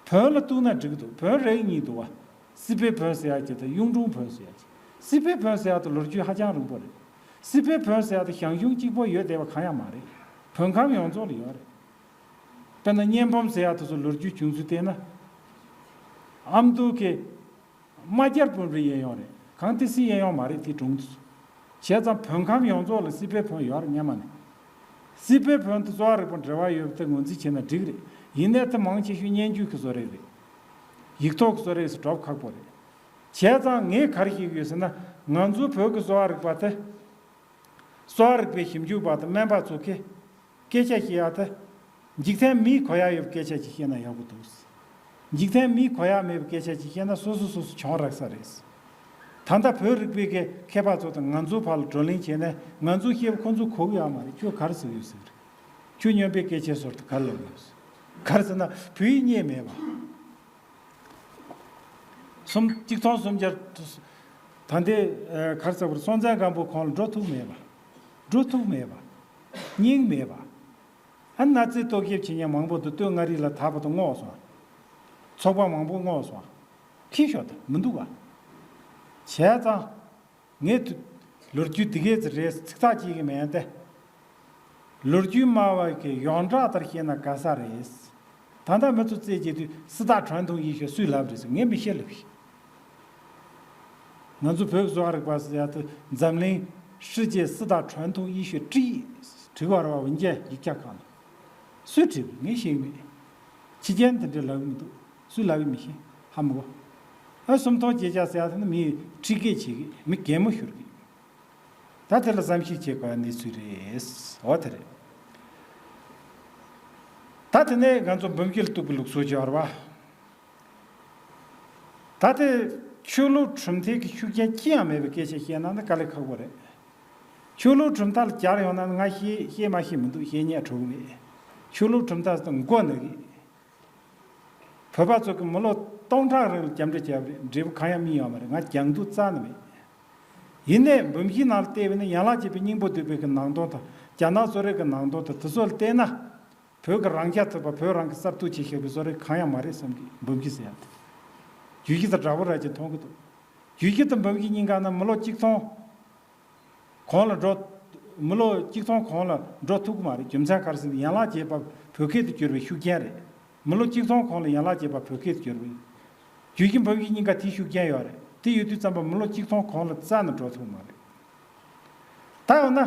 བོན་ལ་གཏུགས་ན་འགྲིག་གི་འདུག་བོན་རིགས་གཉིས་འདུག་བ། སི་པན་བོན་ཟེར་ཡ་ཅིག་དང་གཡུང་དྲུང་བོན་ཟེར་ཡ་ཅིག་སི་པན་བོན་ཟེར་ཡ་དེ་ལོ་རྒྱུས་ཧ་ཅང་རིང་པོ་རེད། སི་པན་བོན་ཟེར་ཡ་དེ་ཞང་ཞུང་གཅིག་པོ་ཡོད་བསྡད་པ་གང་ཡང་མ་རེད། བོན་ཁམས་ཡོངས་རྫོགས་ལ་ཡོད་རེད། དཔེར་ན་གཉན་འབུམ་ཟེར་ཡ་དེ་ཚོ་ལོ་རྒྱུས་བྱུང་ཚུལ་བལྟས་ན། ཨ་མདོ་གི་རྨ་རྒྱལ་སྤུངས་པའི་གཡས་གཡོན་རེད། གང་དེ་སྲིད་ཡས་ཡོང་མ་རེད་དེ་གྲོང་དུ། བྱས་ཙང་བོན་ཁམས་ཡོངས་རྫོགས་ལ་སྲིད་པའི་བོན་ཡོད་རེད་སྔོན་མ་ནས། སྲིད་པའི་བོན་དེ་གསོ་བ་རིག་པ་འབྲེལ་བ་ཡོད་པ་དེ་ངོས་འཛིན་བྱས་ན་འགྲིག་རེད། ཡིན་ནའི་དེ་མང་ཆེ་ཤོས་སྙན་རྒྱུད་ཀྱི་བཟོ་རིག་རེད། ཡིག་ཐོག་གི་བཟོ་རིག་སུ་སྒྲུབ་ཁག་པོ་རེད། བྱས་ཙང་ངས་ག་རེ་ཤེས་ཀྱི་ཡོད་ཟེར་ན། ང་ཚོའི་བོད་ཀྱི་གསོ་བ་རིག་པ་དེ། གསོ་བ་རིག་པའི་ཞིབ་འཇུག་པ་དང་སྨན་པ་ཚོ་གིས་སྐད་ཆ་བཤད་ཡག་དེ། འཇིག་རྟེན་མིའི་གོ་ཡག་ཡོད་པའི་སྐད་ཆ་ཅིག་བཤད་ན་ཡག་པོ་འདུག། འཇིག་རྟེན་མིའི་གོ་ཡག་མེད་པའི་སྐད་ཆ་ཅིག་བཤད་ན་སོ་སོ་སོ་སོ་གྱོང་རག་ས་རེད། ད་ལྟ་བོད་རིག་པའི་གི་མཁས་པ་ཚོ་དང་ང་ཚོ་བར་ལ་བགྲོ་གླེང་བྱས་ནས་ང་ཚོ་བཤད་པ་ཁོ་ཚོ་གོ་གི་ཡོད་མ་རེད། ཁྱོད་ག་རེ་ཟེར་གི་ཡོད་ཟེར། ཁྱོད་སྨྱོན་པའི་སྐད་ཆའི་ཟུར་དུ་ག་རེ་ལབ་ཡོད་ཟེར། ག་རེ་ཟེར་ན་བོད་ཡིག་རྙེད་མེད་པ། སུམ་གཅིག་སྟོང་སུམ་བརྒྱ། ད་ལྟའི་ཨ་ག་རེ་ཟེར་བར་སྲོང་བཙན་སྒམ་པོ་ཁོང་ལ་འགྲོ་ཐུབ་མེད་པ། འགྲོ་ཐུབ་མེད་པ། སྙིང་མེད་པ། ཨ་ན་ཚའི་ལྟོ་ཤེབ་བྱེད་མཁན་མང་པོ་འདུག། སྟོད་མངའ་རིས་ལ་དར་བ་དང་བསྔོགས་སོང་། ཚོགས་པ་མང་པོ་བསྔོགས་སོང་། ཁྱི་ཤོག་དང་མི་འདུག་ག། བྱས་ཙང་། ངས་ཐུ། ལོ་རྒྱུས་འདི་གས་ཙི་རེད་ཚིག་ཐག་བཅད་གི་མེད་དེ། ལོ་རྒྱུས་སྨྲ་བ་གི་ཡོངས་གྲགས་ལྟར་བཤད་ན་ག་ས་རེད། ད་ལྟ་མི་ཚོ་རྩེད་བྱེད་དུས་四大传统医学སུས་ལབ་རེད་ཟེར་ངས་མི་ཤེས་ལབ་ཤེས། ང་ཚོ་བོད་ཀྱི་གསོ་བ་རིག་པ་ཟེར་ཡ་དེ་འཛམ་གླིང་世界四大传统医学之一བྲིས་པ་རེད་བ། འོན་ཀྱང་ཡིག་ཆ་ཁག་ལ་སུས་བྲིས་པ་ངས་ཤེས་མེད། ཕྱི་རྒྱལ་དེ་འདྲའི་ལབ་གི་མི་འདུག། སུས་ལབ་ཡིན་མི་ཤེས། ཧ་མི་གོ། ཨ་སུམ་སྟོང་བརྒྱད་བརྒྱ་ཟེར་ཡ་དེ་ནི་མིའི་ཁྲི་སྐད་བྱེད་གི་མི་གད་མོ་ཤོར་གི། ད་དེ་ལ་བསམ་གཞིག་བྱེད་དགོས་ཡ་གནས་ཚུལ་རེད། འོ་དེ་རེད། ད་དེ་ནས་ང་ཚོ་འབུམ་སྐྱིད་ལ་གཏུག་པའི་ལུགས་སྲོལ་ཅིག་ཡོད་རེད་བ། ད་དེ་ཆོས་ལུགས་གྲུབ་མཐའི་གི་ཤུགས་རྐྱེན་ཅི་ཡང་མེད་པའི་སྐད་ཆ་བཤད་ན་ནི་དཀའ་ལས་ཁག་པོ་རེད། ཆོས་ལུགས་གྲུབ་མཐའ་ལ་སྦྱར་ཡོང་ན་ནི་ང་ཤེས་ཤེས་མ་ཤེས་མི་འདུག། ཤེས་རྙེད་གྲོགས་མེད། ཆོས་ལུགས་གྲུབ་མཐའ་སྟེང་མགོ་ན་གི། བོད་པ་ཚོ་གི་མི་ལོ་སྟོང་ཕྲག་རིང་ལ་རྒྱབ་འདྲེ་བརྒྱབ་རེད། འབྲས་བུ་གང་ཡང་སྨིན་ཡོད་མ་རེད། ང་སྦྱང་དུས་རྩ་ནས་མེད། ཡིན་ནའི་འབུམ་གཞིའི་ནང་ལ་བལྟས་པ་ཡིན་ན་ཡན་ལག་བརྒྱད་པའི་སྙིང་པོ་བསྡུས་པའི་གི་ནང་དོན་དང་རྒྱ་ནག་གསོ་རིག་གི་ནང་དོན་དང་དེ་ཚོ་ལ་བལྟས་ན། བོད་ཀྱི་རང་རྐྱ་ཐུབ་པ་བོད་རང་གི་གསར་གཏོད་བྱེད་ཤེས་པའི་བཟོ་རིག་གང་ཡང་མ་རེད་བསམ་གི། འབུམ་གཞི་ཟེར་ཡ་དེ། རྒྱུད་བཞི་དང་འདྲ་པོ་ར་ཅིག་མཐོང་གི་འདུག། རྒྱུད་བཞི་དང་འབུམ་གཞི་གཉིས་ཀ་ནི་མི་ལོ་གཅིག་སྟོང་གོང་ལ་འགྲོ། མི་ལོ་གཅིག་སྟོང་གོང་ལ་འགྲོ་ཐུབ་ཀྱི་མ་རེད། རྒྱུ་མཚན་ག་རེ་ཟེར་ན་ཡན་ལག་བརྒྱད་པ་བོད་སྐད་དུ་བསྒྱུར་བའི་ཤུགས་རྐྱེན་རེད། མི་ལོ་གཅིག་སྟོང་གོང་ལ་ཡན་ལག་བརྒྱད་པ་བོད་སྐད་དུ་བསྒྱུར་བའི། རྒྱུད་བཞི་འབུམ་གཞི་གཉིས་ཀ་དེའི་ཤུགས་རྐྱེན་ཡོད་རེད། དེ་ཡོད་དུས་ཙམ་པ་མི་ལོ་གཅིག་སྟོང་གོང་ལ་རྩ་ནས་འགྲོ་ཐུབ་ཀྱི་མ་རེད། ད་འོ་ན།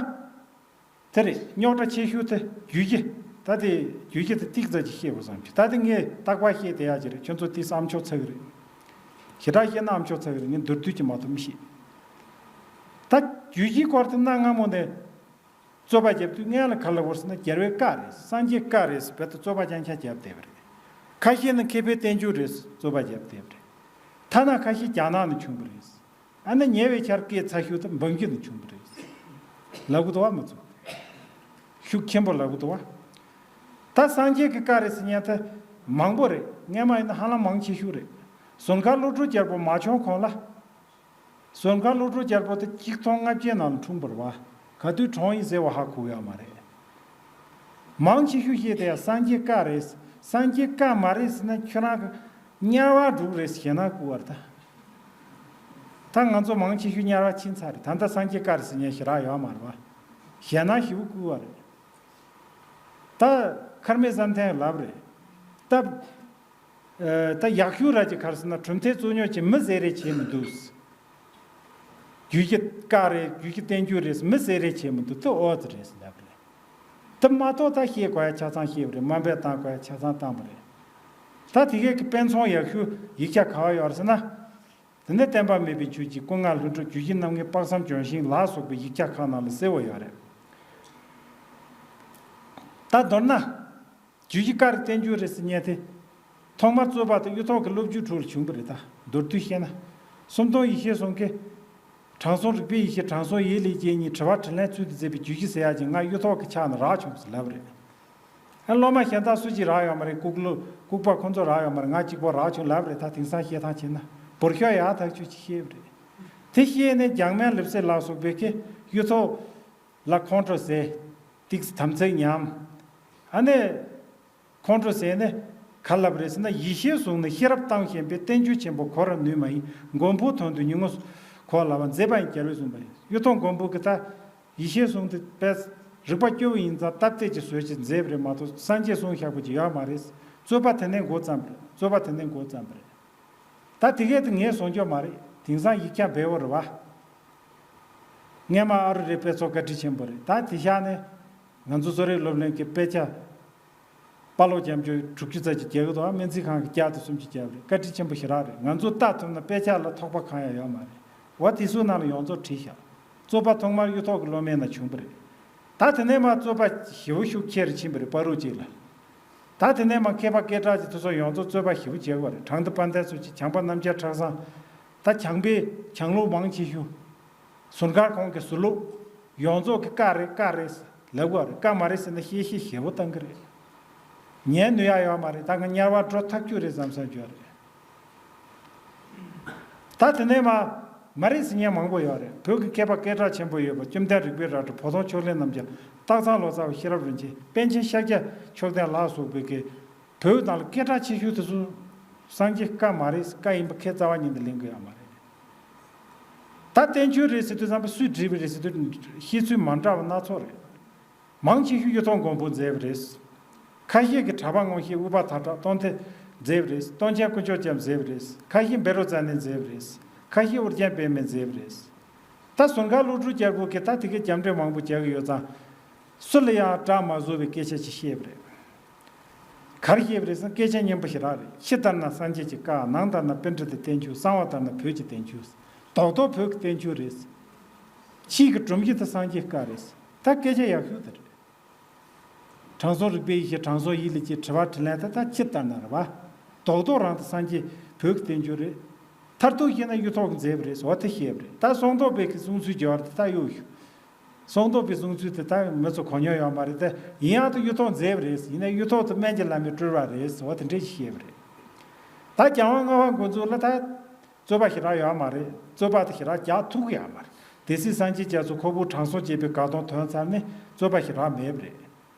དེ་རེད། རྙོག་དྲ་ཆེ་ཤོས་དེ་རྒྱུད་བཞི། ད་དེ་རྒྱུད་བཞི་དེ་ཏིག་ཙམ་ཅིག་བཤད་དགོས་བསམ་གྱི། ད་དེ་ངས་རྟག་པར་བཤད་བསྡད་ཡག་ཅིག་རེད། ཁྱོད་ཚོ་ཏིག་ཙམ་ཨ་མཆོག་ཚ་གི་རེད། ཞེ་དྲག་བཤད་ན་ཨ་མཆོག་ཚ་གི་རེད། ངས་མདོར་བསྡུས་ཅིག་མ་གཏོགས་མི་ཤེས། ད་རྒྱུད་བཞིའི་སྐོར་དེ་གནའ་སྔ་མོ་ནས་རྩོད་པ་རྒྱབ་དུས་སྔོན་ལ་ག་རེ་ལབ་ཡོད་ཟེར་ན་རྒྱལ་བའི་བཀའ་རེད། སངས་རྒྱས་བཀའ་རེད་ཟེར་བོད་དུ་རྩོད་པ་རྐྱང་རྐྱང་རྒྱབ་བསྡད་པ་རེད། ཁ་ཤས་ནི་མཁས་པའི་བསྟན་བཅོས་རེད་ཟེར་རྩོད་པ་རྒྱབ་བསྡད་པ་རེད། ཐ་ན་ཁ་ཤས་རྒྱ་ནག་ནས་བྱུང་བ་རེད། ཨ་ནི་ཉེ་བའི་ཆར་སྐད་ཚ་ཤོས་དེ་འབུམ་སྐྱིད་ནས་བྱུང་བ་རེད། ལབ་གི་འདུག་བ་མི་ཚོ། ཤུགས་ཆེན་པོ་ལབ་གི་འདུག་བ། ད་སངས་རྒྱས་ཀྱི་བཀའ་རེད་ཟེར་མཁན་དེ་མང་པོ་རེད། སྔོན་མ་ཡིན་ན་ཧ་ལམ་མང་ཆེ་ཤོས་རེད། ཟུར་མཁར་བློ་གྲོས་རྒྱལ་པོ་མ་བྱོན་གོང་ལ། ཟུར་མཁར་བློ་གྲོས་རྒྱལ་པོ་དེ་གཅིག་སྟོང་ལྔ་བརྒྱའི་ནང་ལ་འཁྲུངས་པ་རེད་བ། ག་དུས་གྲོངས་ཡིན་ཟེར་བ་ཧ་གོ་ཡོད་མ་རེད། མང་ཆེ་ཤོས་བཤད་དེ་ཡང་སངས་རྒྱས་བཀའ་རེད། སངས་རྒྱས་བཀའ་མ་རེད་ཟེར་ན་ཁྱོད་རང་གི་དམྱལ་བ་འགྲོ་གི་རེད་ཟེར་ཞེད་སྣང་སྐུལ་བ་རེད་ད། ད་ང་ཚོ་མང་ཆེ་ཤོས་དམྱལ་བ་ཕྱིན་ཚར་རེད། ད་ལྟ་སངས་རྒྱས་བཀའ་རེད་ཟེར་མཁན་ཞེ་དྲག་ཡོད་མ་རེད་བ། ཞེད་སྣང་ཞེ་པོ་སྐུལ་བ་རེད། ད་མཁར་རྨེའུ་བསམ་གཏན་ལབ་རེད། ད་ཨ་ད་ཡག་ཤོས་ར་ཅིག་ག་རེ་ཟེར་ན་གྲུབ་མཐའི་རྩོད་རྙོག་ཅིག་མི་ཟེར་རེ་བྱེད་མི་འདུག། རྒྱུད་ཀྱི་བཀའ་རེད། རྒྱུད་ཀྱི་བསྟན་བཅོས་རེད། མི་ཟེར་རེ་བྱེད་མི་འདུག། དེ་ཨོ་ཙི་རེད་ཟེར་ལབ་རེད། དེ་མ་གཏོགས་ད་བཤད་དགོས་ཡ་ཆ་ཚང་བཤད་པ་རེད། དམའ་འབེབས་བཏང་དགོས་ཡ་ཆ་ཚང་བཏང་བ་རེད། ད་དེ་གས་ཀྱི་དཔེ་མཚོན་ཡག་ཤོས་ཡིག་ཆ་ག་བ་ཡོད་རེད་ཟེར་ན། དེ་ནས་བསྟན་པ་སྨད་པའི་ཆོས་ཀྱི་སྐུ་ལྔ་ལྷུན་གྲུབ། རྒྱུད་བཞི་རྣམ་ལྔའི་དཔག་བསམ་ལྗོན་ཤིང་ལ་སོགས་པའི་ཡིག་ཆ་ཁག་ནང་ལ་གསལ་བོ་ཡོད་རེད། ད་མདོར་ན། རྒྱུད་བཞི་བཀའ་རེད་བསྟན་བཅོས་རེད་ཟེར་མཁན་དེ། ཐོག་མར་རྩོད་པ་དེ་གཡུ་ཐོག་གི་སློབ་བརྒྱུད་ཁྲོད་ལ་བྱུང་བ་རེད་ད། མདོར་བསྡུས་བཤད་ན། སུམ་སྟོང་ཡེ་ཤེས་གསུང་གིས། དྲང་སྲོང་རིག་པའི་ཡེ་ཤེས། དྲང་སྲོང་ཡིད་ལས་སྐྱེས་གཉིས། དྲི་བ་དྲིས་ལན་ཚུལ་དུ་མཛད་པའི་རྒྱུད་བཞི་ཟེར་ཡག་ཅིག་ང་གཡུ་ཐོག་གི་ཕྱག་ནས་རག་བྱུང་ཟེར་ལབ་རེད། ཨ་སློབ་མ་གཞན་དག་སུ་གཅིག་རག་ཡོད་མ་རེད། ལྐུགས་ལོ་ལྐུགས་པ་ཁོ་ཚོ་རག་ཡོད་མ་རེད། ང་གཅིག་པོ་རག་བྱུང་ལབ་རེད། ད་དེང་སང་བཤད་སྟངས་བྱས་ན་འབུར་ཤོག་ཡག་ཐག་ཆོད་ཅིག་བཤད་པ་རེད། དེ་བཤད་ནས་འཇག་མའི་ལེབ་སེ་ལ་སོགས་པའི་གི་གཡུ་ཐོག་ལ་ཁོང་ཁྲོ་ཟས། ཏིག་ཙམ་དམ་ཚིག་ཉམས། ཨ་ནི། ཁོང་ཁྲོ་ཟས་ནས་ག་ལབ་རེད་ཟེར་ན། ཡེ་ཤེས་གསུང་ནི་ཤེས་རབ་གཏམ་བཤད་པའི། བསྟན་བཅོས་ཆེན་པོ་གོ་རུ་ནུས་མ་ཡིན། མགོན་པོའི་དོན་དུ་ཉིན་མོ་གོ་ལ་བ། མཛད་པ་ཡང་རྒྱལ་བས་གསུངས་པ་ཡིན། གཡུ་ཐོག་མགོན་པོ་གི་ད་ཡེ་ཤེས་གསུང་དེ་དཔེ་རིག་པ་སྐྱོ་བོ་ཡིན་ཙང་སྟབས་བདེ་ཅིག་བཟོས་ཅིག་མཛད་པ་རེད་མ་གཏོགས་སངས་རྒྱས་གསུང་བཞག་པ་ཅིག་ཡོད་མ་རེད། རྩོད་པ་དེ་ནས་འགོ་བརྩམས་པ་རེད། རྩོད་པ་དེ་ནས་འགོ་བརྩམས་པ་རེད། ད་དེ་གས་དེ་ངས་གསུང་རྒྱུ་མ་རེད། དེང་སང་ཡིག་ཆ་འབེལ་བོ་རེད་བ། སྔས་མ་ཨ་རུ་རའི་དཔེ་ཚོགས་བཀའ་དྲིན་ཆེན་པོ་རེད། ད་དེ་ཤག་ནས་ང་ཚོ་བཟོ་རིག་སློབ་གླིང་གི་དཔེ་ཆ་དཔའ་ལོ་རྒྱ་མཆོག་དྲུག་ཅུ་ཙམ་ཅིག་རྒྱག་གི་འདུག་སྨན་རྩིས་ཁང་གི་བརྒྱ་དང་སུམ་ཅུ་བརྒྱབ་རེད། བཀའ་དྲིན་ཆེན་པོ་ཞེ་དྲག་རེད། ང་ཚོ་ལྟ་ཐུབ་ན་དཔེ་ཆ་ལ་ཐོགས་པ་གང་ཡང་ཡོད་མ་རེད། འོ་དེ་ཚོའི་ནང་ལ་ཡོངས་རྫོགས་བྲིས་ཤག་རྩོད་པ་ཐོག་མར་གཡུ་ཐོག་གི་སློབ་མའི་ནང་བྱུང་བ་རེད། ད་དེ་ནས་མར་རྩོད་པ་ཞེ་པོ་ཤུགས་ཆེ་རུ་ཕྱིན་པ་རེད། བར་རུ་གཅིག་ལ། ད་དེ་ནས་མར་མཁས་པ་སྐད་གྲགས་ཅིག་དེ་ཚོ་ཡོངས་རྫོགས་རྩོད་པ་ཞེ་པོ་བྱེད་དགོས་རེད། དྲང་བདེན་དཔལ་ལྡན་ཚོ་ཅིག་བྱམས་པ་རྣམ་རྒྱལ་གྲྭ་ཚང་། ད་བྱང་པའི་བྱང་ལུགས་མང་ཆེ་ཤོས། ཟུར་མཁར་ཁོང་གི་ཟུར་ལུགས་ཡོངས་རྫོགས་ཀྱི་བཀའ་རེད་བཀའ་རེད་ལབ་དགོས་རེད། བཀའ་མ་རེད་ཟེར་ན་གཤེ་གཤེ་ཞེ་པོ་བཏང་གི་རེད། ཉན་ནུས་ཡ་ཡོད་མ་རེད། ད་ང་དམྱལ་བ་འགྲོ་ཐག་ཆོད་རེད་བསམ་བསམ་བརྗོད་རེད། ད་དེ་ནས་མ་མ་རེད་ཟེར་མཁན་མང་པོ་ཡོད་རེད། བོད་ཀྱི་མཁས་པ་སྐད་གྲགས་ཆེན་པོ་ཡོད་པ་བཅོམ་ལྡན་རིག་པའི་རལ་གྲི། བོ་དོང་ཕྱོགས་ལས་རྣམ་རྒྱལ། སྟག་ཚང་ལོ་ཙཱ་བ། ཤེས་རབ་རིན་ཆེན། པཎ་ཆེན་ཤཱཀྱ་མཆོག་ལྡན་ལ་སོགས་པའི་གི་བོད་ནང་ལ་སྐད་གྲགས་ཆེ་ཤོས་དེ་ཚོ་སངས་རྒྱས་བཀའ་མ་རེད། བཀའ་ཡིན་པ་ཁས་རྩ་བ་ཉིད་ནས་ལེན་གི་ཡོད་མ་རེད། ད་བསྟན་བཅོས་རེད་ཟེར་དུས་ཙམ་པ་སུས་བྲིས་པ་རེད་ཟེར་དུས་བཤད་ཚུལ་མ་འདྲ་བ་སྣ་ཚོགས་རེད། མང་ཆེ་ཤོས་གཡུ་ཐོག་མགོན་པོས་མཛད་པ་རེད། ཁ་ཤས་ཀྱིས་གྲྭ་པ་ངོ་ཤེས་ཨུ་པ་དར་ཀྲག་སྟོན་ཏེ་མཛད་པ་རེད། སྟོན་ཆེན་དཀོན་མཆོག་རྒྱལ་མཚན་མཛད་པ་རེད། ཁ་ཤས་བཻ་རོ་ཙ་ན་མཛད་པ་རེད། ཁ་ཤས་ཨོ་རྒྱན་པདྨས་མཛད་པ་རེད། ད་ཟུར་མཁར་ཀླུ་སྒྲུབ་རྒྱལ་པོ་གིས་ད་དེ་གའི་རྒྱབ་འགྲེལ་མང་པོ་རྒྱག་གི་ཡོད་ཙང་། སུ་ལ་ཡང་བསྒྲགས་མ་བཟོ་བའི་སྐད་ཆ་ཅིག་བཤད་པ་རེད། ག་རེ་བཤད་པ་རེད་ཟེར་ན་སྐད་ཆ་སྙན་པོ་ཞེ་དྲག་རེད། ཕྱི་ལྟར་ན་སངས་རྒྱས་ཀྱི་བཀའ། ནང་ལྟར་ན་པཎྜི་ཏའི་བསྟན་བཅོས། གསང་བ་ལྟར་ན་བོད་ཀྱི་བསྟན་བཅོས། རྡོག་རྡོག་བོད་ཀྱི་བསྟན་བཅོས་རེད། ཕྱིའི་གི་སྒྲོམ་གཞི་དེ་སངས་རྒྱས་བཀའ་རེད། ད་སྐད་ཆ་ཡག་ཤོས་དེ་རེད། དྲང་སྲོང་རིག་པའི་ཡེ་ཤེས། དྲང་སྲོང་ཡིད་ལ་སྐྱེས། དྲི་བ་དྲིས་ལན་དེ་ད་ཕྱི་ལྟར་ན་རེད་བ། རྡོག་རྡོག་རང་དེ་སངས་རྒྱས་བོད་ཀྱི་བསྟན་བཅོས་རེད། མཐར་ཐུག་བཤད་ན་གཡུ་ཐོག་གིས་མཛད་པ་རེད། འོ་དེ་བཤད་པ་རེད། ད་སྲོང་བཙན་སྒམ་པོའི་གི་གསུང་ཚུལ་སྦྱོར་བ་དེ་ད་གཡུག་ཞུ། སྲོང་བཙན་སྒམ་པོའི་གསུང་ཚུལ་དེ་ད་མི་ཚོ་གོ་མྱོང་ཡོད་མ་རེད་དེ། ཡིན་ཡང་དུ་གཡུ་ཐོག་མཛད་པ་རེད། ཡིན་ན་གཡུ་ཐོག་དེ་སྨན་གྱི་བླ་མས་བཀྲོལ་བ་རེད། འོ་དེ་འདྲས་ཤིག་བཤད་པ་རེད། ད་རྒྱལ་དབང་ལྔ་པ་འགོ་འཛུགས་ལ་ད་རྩོད་པ་ཞེ་དྲག་ཡོད་མ་རེད། རྩོད་པ་དེ་ཞེ་དྲག་རྒྱག་ཐུབ་ཀྱི་ཡོད་མ་རེད། སྡེ་སྲིད་སངས་རྒྱས་རྒྱ་མཚོ་ཁོ་བོས་དྲང་སྲོང་བྱས་པའི་དགའ་སྟོན་ཐོན་ཚར་ནས་རྩོད་པ་ཞེ་དྲག་མེད་པ་རེད།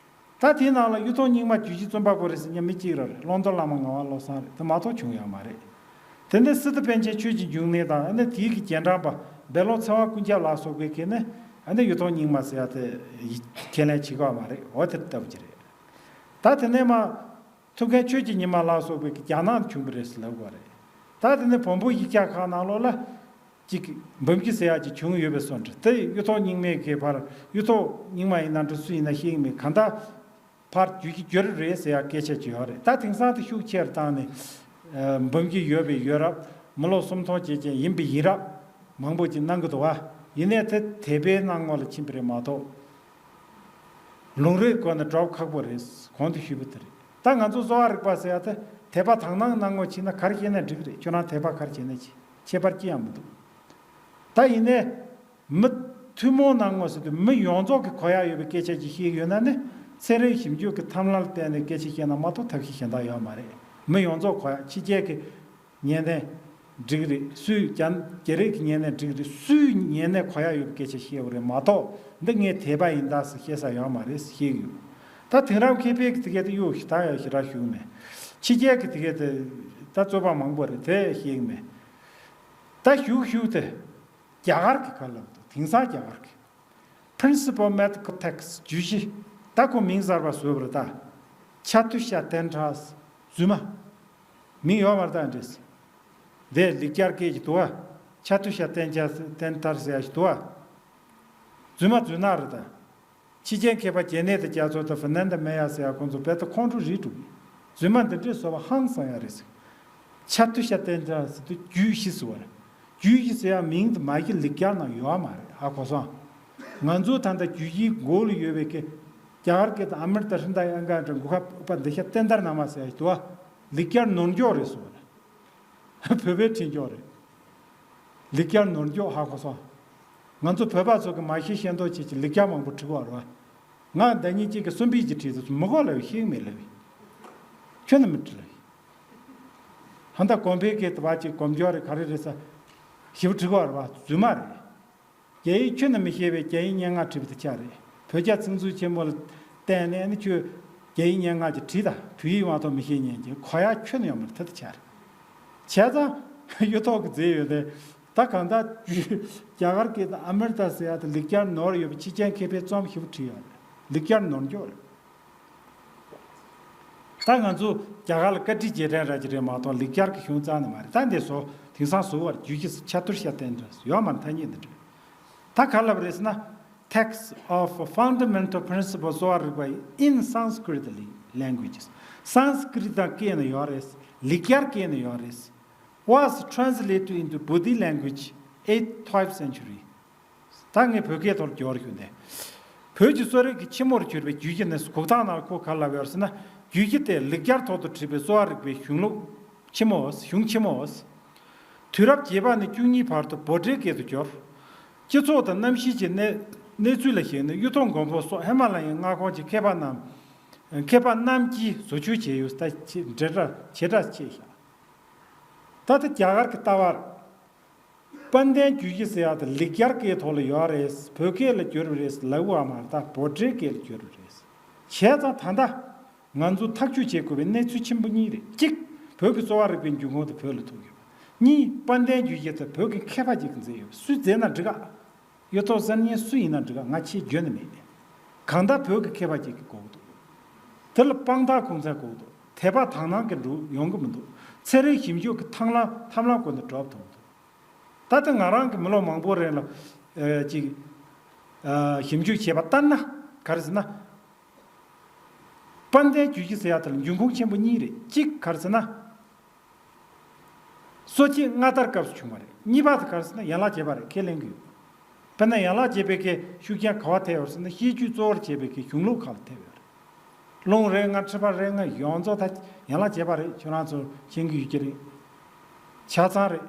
ད་དེའི་ནང་ལ་གཡུ་ཐོག་རྙིང་མ་རྒྱུད་བཞི་རྩོམ་པ་པོ་རེད་ཟེར་མཁན་མི་གཅིག་ར་རེད། ཀློང་རྡོལ་བླ་མ་ངག་དབང་བློ་བཟང་རེད། དེ་མ་གཏོགས་བྱུང་ཡོད་མ་རེད། དེ་ནས་སི་ཏུ་པཎ་ཆེན་ཆོས་ཀྱི་འབྱུང་གནས་དང་། ཨ་ནི་དེའི་གི་རྗེས་འབྲང་པ་བཻ་ལོ་ཚེ་དབང་ཀུན་ཁྱབ་ལ་སོགས་པའི་གིས་ནི་ཨ་ནི་གཡུ་ཐོག་རྙིང་མ་ཟེར་ཡ་དེ་ཁས་ལེན་བྱེད་ཀྱི་ཡོད་མ་རེད། འོ་དེ་ལྟ་བུ་ཅིག་རེད། ད་དེ་ནས་མ་ཐུབ་མཁན་ཆོས་ཀྱི་ཉི་མ་ལ་སོགས་པའི་གི་རྒྱ་ནག་ནས་བྱུང་བ་རེད་ཟེར་ལབ་དགོས་རེད། ད་དེ་ནས་བོན་པོ་ཡིག་ཆ་ཁག་ནང་ལོགས་ལ་ཅིག་འབུམ་སྐྱིད་ཟེར་ཡ་ཅིག་བྱུང་ཡོད་པའི་བཟོ་འདྲ། དེ་གཡུ་ཐོག་རྙིང་མའི་གི་བར་གཡུ་ཐོག་རྙིང་མ་ཡིན་ན་འདྲ་སུ་ཡིན་ན་ཤེས་ཀྱི་མེད། གང་ལྟར་ཕར་བརྒྱུད་ཀྱི་བརྒྱུད་རེད་ཟེར་ཡ་སྐད་ཆ་ཅིག་ཡོད་རེད། ད་དེང་སང་དེ་ཤུགས་ཆེ་རུ་བཏང་ནས་ཨ་འབུམ་སྐྱིད་ཡོད་པའི་ཡོད་རབས། མི་ལོ་སུམ་སྟོང་ཅན་ཅན་ཡིན་པའི་ཡིན་རབས་མང་པོ་ཅིག་གནང་གི་འདུག་བ། ཡིན་ནའི་དེ་དད་པའི་སྣང་ངོ་ལ་ཕྱིན་པ་རེད་མ་གཏོགས། ལུང་རིགས་སྒོ་ནས་སྒྲུབ་ཁག་པོ་རེད། གོང་དུ་ཞུས་པ་དེ་རེད། ད་ང་ཚོ་གསོ་བ་རིག་པ་ཟེར་ཡ་དེ་དད་པ་དག་སྣང་སྣང་ངོ་ཕྱིན་ན་ག་རེ་བཤད་ན་འགྲིག་གི་རེད། ཁྱོད་རང་དད་པ་ག་རེ་བྱས་ན་བྱེད། ཁྱད་པར་ཅི་ཡང་མི་འདུག་ད་ཡིན་ནའི་མི་ཐུན་མོང་སྣང་ངོ་ཟེར་དུས་མི་ཡོངས་རྫོགས་ཀྱི་གོ་ཡ་ཡོད་པའི་སྐད་ཆ་ཅིག་བཤད་ཀྱི་ཡོད་ན་ནི་ཚན་རིག་ཞིབ་འཇུག་གི་ཐབས་ལམ་ལ་བརྟེན་ནས་སྐད་ཆ་བཤད་ན་མ་གཏོགས་ཐབས་ཤེས་གཞན་དག་ཡོད་མ་རེད། མི་ཡོངས་རྫོགས་གོ་ཡ། ཕྱི་རྒྱལ་གྱི་ཉན་ནས་འགྲིག་རེད། སུས་རྒྱ་རྒྱ་རིགས་ཀྱི་ཉན་ནས་འགྲིག་རེད། སུས་ཉན་ནས་གོ་ཡ་ཡོད་པའི་སྐད་ཆ་བཤད་དགོས་རེད་མ་གཏོགས། འདི་ངའི་དད་པ་ཡིན་ད་ཟེར་བཤད་ས་ཡོད་མ་རེད་ཟེར་བཤད་ཀྱི་ཡོད། ད་དེང་རབས་མཁས་པའི་གི་དེ་གའི་དེ་གཡུག་ཞིག་ད་ཡ་ཞེ་དྲག་ཞུ་གི་མེད། ཕྱི་རྒྱལ་གྱི་དེ་གའི་དེ་ད་རྩོད་པ་མང་པོ་རེད། དེ་བཤད་ཀྱི་མེད། ད་ཞུ་ཞུ་དེ་རྒྱ་གར་གྱི་ཁ་ལབ་འདུག་དེང་སང་རྒྱ་གར་གྱི་Principal Mathematical Text བརྗོད་གཞི། ད་ཁོ་མིང་གསར་པ་བཟོས་པ་རེད་ད། ཆ་ཏུ་ཤ་ཏན་ཏྲ། རྫུན་མ། མིང་ཡོད་མ་རེད་ད་འདྲེས། འདི་ལེགས་སྦྱར་སྐད་ཀྱི་འདུག་བ། ཆ་ཏུ་ཤ་ཏན་ཅ་ཏན་ཏར་ཟེར་ཡ་ཞིག་འདུག་བ། རྫུན་མ་རྫུན་ནག་རེད་ད། ཕྱི་རྒྱལ་མཁས་པ་ཇེ་ནེ་ཏ་རྒྱ་མཚོ་དང་ཧྥི་ནན་ད་མེ་ཡ་ཟེར་ཡ་ཁོང་ཚོ་རྦད་དེ་ཁོང་ཁྲོ་རེད་འདུག་རྫུན་མ་འདི་འདྲས་བཟོ་བ་ཧང་སང་ཡ་རེད་ཟེར། ཆ་ཏུ་ཤ་ཏན་ཏྲ་ཟེར་དུས་རྒྱུད་བཞི་ཟེར་བ་རེད། རྒྱུད་བཞི་ཟེར་ཡ་མིང་དེ་མ་གཞི་ལེགས་སྦྱར་ནང་ཡོད་མ་རེད། ཧ་གོ་སོང་། ང་ཚོ་ད་ལྟ་རྒྱུད་བཞིའི་མགོ་ལ་ཡོད་པའི་གི་རྒྱ་གར་སྐད་དུ་ཨ་མྲྀ་ཏ་ཧྲྀ་ད་ཨ་ག་འདྲ་གུ་ཁ་པ་འདི་ཤ་ཏན་ཏར་ན་མ་ཟེར་ཡ་ཞིག་འདུག་བ། ལེགས་སྦྱར་ནོར་འཁྱོག་རེད་ཟེར་བ་རེད། བོད་པའི་འཕྲིན་སྐྱོར་རེད། ལེགས་སྦྱར་ནོར་འཁྱོག་ཧ་གོ་སོང་། ང་ཚོ་བོད་པ་ཚོ་གི་མ་ཤེས་ཤེས་མདོག་བྱེད་ཀྱི་ལེགས་སྦྱར་མང་པོ་བྲིས་པ་རེད་བ། ང་ཟླ་ཉིན་གཅིག་གི་གསུམ་པའི་གྱི་བྲིས་དུས་མི་གོ་ལབ་ཤེས་མེད་ལབ། ཁྱོད་ནི་མི་བྲིས་ལབ། ཧ་ད་དགོན་པའི་སྐད་དུ་བ་ཅིག་སྒོམ་སྦྱོར་རེད་ག་རེ་རེད་ས། ཞིབ་བྲིས་པ་རེད་བ། རྫུན་མ་རེད། རྒྱ་ཡིག་ཁྱོད་ནི་མི་ཤེས་པའི་རྒྱ་ཡིག་སྙན་ངག་བྲིས་པ་དེ་ཆ་རེད། བོད་རྒྱ་ཚིག་མཛོད་ཆེན་མོ་ལ་བལྟས་ནས་ནི་ཁྱོད་རྒྱ་ཡིག་སྙན་ངག་ཅིག་བྲིས་དང་། བོད་ཡིག་མ་གཏོགས་མི་ཤེས་ཉན་གྱི་གོ་ཡ་ཁྱོད་ནི་ཡོད་མ་རེད། ད་དེ་ཆ་རེད། བྱས་ཙང་གཡུ་ཐོག་གི་མཛད་ཡོད་དེ། ད་གང་ལྟར་རྒྱ་གར་སྐད་དུ་ཨ་མྲྀ་ཏ་ཟེར་ཡ་དེ་ལེགས་སྦྱར་ནོར་ཡོད་པའི་ཕྱི་རྒྱལ་མཁས་པའི་རྩོམ་ཞིག་བྲིས་ཡོད་རེད། ལེགས་སྦྱར་ནོར་འཁྱོག་རེད། ད་ང་ཚོ་རྒྱ་གར་ལ་བཀའ་དྲིན་རྗེས་དྲན་ར་ཅིག་རེད་མ་གཏོགས་ལེགས་སྦྱར་གྱི་གཞུང་རྩ་ནས་མ་རེད། ད་འདི་ཚོ་ དེང་སང་བཟོ་བར་རྒྱུད་ཀྱི་ཆ་ཐུར་ཤ་བསྟན་འདྲ་ཡོད་མ་ཐ་སྙད་འདི་འདྲ། ད་ག་ལབ་རེད་ཟེར་ན། Text of fundamental principles གསོ་བ་རིག་པ་in Sanskrit languages. སཾ་སྐྲྀཏ་དང་སྐད་ནས་ཡོད་རེད། ལེགས་སྦྱར་སྐད་ནས་ཡོད་རེད། Was translated into Bodhi language eighth, twelfth century. ད་ངས་བོད་སྐད་ཐོག་ལ་སྦྱོར་ཞུ་ནས། བོད་ཀྱི་གསོ་རིག་གི་ཕྱི་མོར་གྱུར་པའི་རྒྱུད་ཀྱི་ནས་གུག་ཐག་ནང་ཁོ་ག་ལབ་ཡོད་ཟེར་ན། རྒྱུད་ཀྱི་དེ་ལེགས་སྦྱར་ཐོག་ཏུ་བྲིས་པའི་གསོ་བ་རིག་པའི་གཞུང་ལུགས་ཆེན་མོ། གཞུང་ཆེན་མོ། དུས་རབས་བརྒྱད་པ་ནས་བཅུ་གཉིས་བར་དུ་བྷོ་ཊའི་སྐད་དུ་སྦྱོར། སྤྱི་ཚོགས་དང་གནམ་གཤིས་ཀྱི་གནས་གནས་ཚུལ་ལ་གཞིགས་ནས་གཡུ་ཐོག་མགོན་པོ་སོགས་ཧི་མ་ལ་ཡའི་མངའ་ཁོངས་ཀྱི་མཁས་པ་རྣམས་མཁས་པ་རྣམས་ཀྱིས་བཟོ་བཅོས་བྱས་ཡོད། ད་ཆེ་འདྲ་འདྲ་ཆེ་དྲགས་ཆེ་ཤག་ད་ལྟ་རྒྱ་གར་གྱི་ལྟ་བར། དཔལ་ལྡན་རྒྱུད་བཞི་ཟེར་ཡག་དེ་ལེགས་སྦྱར་སྐད་ཐོག་ལ་ཡོད་རེད། བོད་སྐད་ལ་བསྒྱུར་བ་རེད་ལབ་པ་མ་རེད། ད་བྷོ་ཊའི་སྐད་ལ་བསྒྱུར་བ་རེད། བྱས་ཙང་ད་ལྟ་ང་ཚོ་ཐག་གཅོད་བྱེད་དགོས་པའི་གནས་ཚུལ་ཆེན་པོ་གཉིས་རེད། གཅིག་བོད་ཀྱི་གསོ་བ་རིག་པའི་འབྱུང་ཁུངས་དེ་བོད་ལ་ཐུག་ཡོད་པ། གཉིས་དཔལ་ལྡན་རྒྱུད་བཞི་དེ་བོད་ཀྱི་མཁས་པ་ཅིག་གིས་མཛད་ཡོད་པ། སུས་མཛད་ན་འགྲིག་ག་གཡུ་ཐོག་གསར་རྙིང་སུ་ཡིན་ན་འགྲིག་ག་ང་ཆེས་འཇོན་ནི་མེད། གང་ལྟར་བོད་ཀྱི་མཁས་པ་ཅིག་གིས་དགོས་ཀྱི་འདུག་དེ་ལ་དཔང་རྟགས་ཁུངས་བཙན་དགོས་ཀྱི་འདུག་དད་པ་དག་སྣང་གིས་འགྲུབ་ཡོང་གི་མི་འདུག་ཚན་རིག་ཞིབ་འཇུག་གི་ཐབས་ལམ་ཐབས་ལམ་སྒོ་ནས་འགྲོ་ཐུབ་མི་འདུག་ད་ལྟ་ང་རང་གིས་མི་ལོ་མང་པོ་རིང་ལ་ཨ་ཅིག་ཨ་ཞིབ་འཇུག་བྱས་པ་ལྟར་ན། ག་རེ་ཟེར་ན། དཔལ་ལྡན་རྒྱུད་བཞི་ཟེར་ཡག་དེ་ལ་འབྱུང་ཁུངས་ཆེན་པོ་གཉིས་རེད། གཅིག་ག་རེ་ཟེར་ན། གསོ་དཔྱད་སྔ་དར་སྐབས་སུ་བྱུང་བ་རེད། གཉིས་པ་དེ་ག་རེ་ཟེར་ན་ཡན་ལག་བརྒྱད་པ་རེད། ཁས་ལེན་གྱི་ཡོད། དཔེར་ན་ཡན་ལག་བརྒྱད་པའི་གི་ཤུགས་རྐྱེན་ག་བ་ཐེབས་ཡོད་ཟེར་ན། ཤེས་རྒྱུད་གཙོ་བོར་བྱས་པའི་གི་གཞུང་ལུགས་ཁག་ལ་ཐེབས་ཡོད་རེད། རླུང་རེ་ལྔ། མཁྲིས་པ་རེ་ལྔ་ཡོངས་རྫོགས་ད་ཡན་ལག་བརྒྱད་པ་རེད། ཁྱོད་རང་ཚོ་མཁྱེན་གྱི་ཡོད་ཀྱི་རེད། ཆ་ཚང་རེད།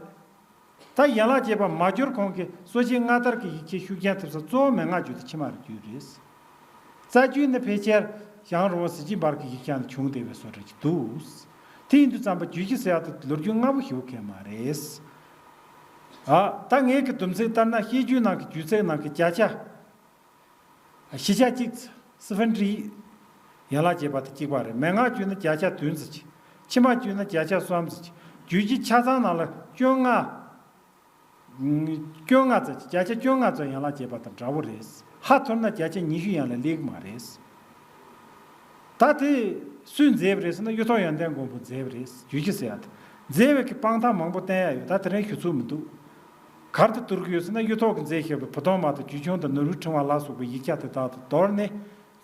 ད་ཡན་ལག་བརྒྱད་པ་མ་སྦྱོར་གོང་གི་གསོ་དཔྱད་སྔ་དར་གྱི་ཡིག་ཆའི་ཤུགས་རྐྱེན་ཐེབས་ས་གཙོ་བོ་མན་ངག་བརྒྱུད་དེ་ཕྱི་མར་བརྒྱུད་རེད། རྩ་རྒྱུད་ནི་ཕལ་ཆེར་ཞང་རི་བོང་གཟི་བརྗིད་འབར་གྱི་ཡིག་ཆ་ནས་བྱུང་བསྡད་པའི་བཟོ་འདྲ་ཅིག་འདུག་དེ་ཡིན་དུས་ཙམ་པ་རྒྱུད་བཞི་ཟེར་ཡག་དེ་ལོ་རྒྱུས་སྔ་པོ་ཞེ་པོ་གང་ཡང་མ་རེད། ཨ་ད་ངའི་གི་སྡོམ་ཚིག་ལྟར་ན་བཤད་རྒྱུད་ནང་གི་རྒྱུད་ཚིག་ནང་གི་བརྒྱ་ཆ་བཞི་ཆ་གཅིག་སི་ཕན་ཊི་ཡན་ལག་བརྒྱད་པ་དེ་གཅིག་པ་རེད། མན་ངག་བརྒྱུད་ན་བརྒྱ་ཆ་བདུན་ཙམ་ཅིག་ཕྱི་མ་བརྒྱུད་ན་བརྒྱ་ཆ་གསུམ་ཙམ་ཅིག་རྒྱུད་བཞི་ཆ་ཚང་ནང་ལ་སྐྱོན་ལྔ། སྐྱོན་ལྔ་ཙམ་ཅིག་བརྒྱ་ཆ་སྐྱོན་ལྔ་ཙམ་ཡན་ལག་བརྒྱད་པ་དང་འདྲ་བོ་རེད། ཧ་ཐོར་ན་བརྒྱ་ཆ་ཉི་ཤུ་ཡན་ལ་སླེབས་ཀྱི་མ་རེད། ད་དེ་སུས་མཛད་པ་རེད་ཟེར་ན་གཡུ་ཐོག་ཡོན་ཏན་མགོན་པོས་མཛད་པ་རེད། རྒྱུད་བཞི་ཟེར་ཡག་དེ་མཛད་པའི་གི་དཔང་རྟགས་མང་པོ་བསྟན་ཡག་ཡོད། ད་དེ་རིང་ཞུ་ཚུལ་མི་འདུག་ག་རེ་དུ་བསྡུར་གྱི་ཡོད་ཟེར་ན་གཡུ་ཐོག་གིས་མཛད་བཞག་པའི་བུ་སྟོན་མ་དང་རྒྱུད་ཆུང་དང་ནོར་བུའི་ཕྲེང་བ་ལ་སོགས་པའི་ཡིག་ཆ་དེ་དག་ཏུ་མདོར་ན།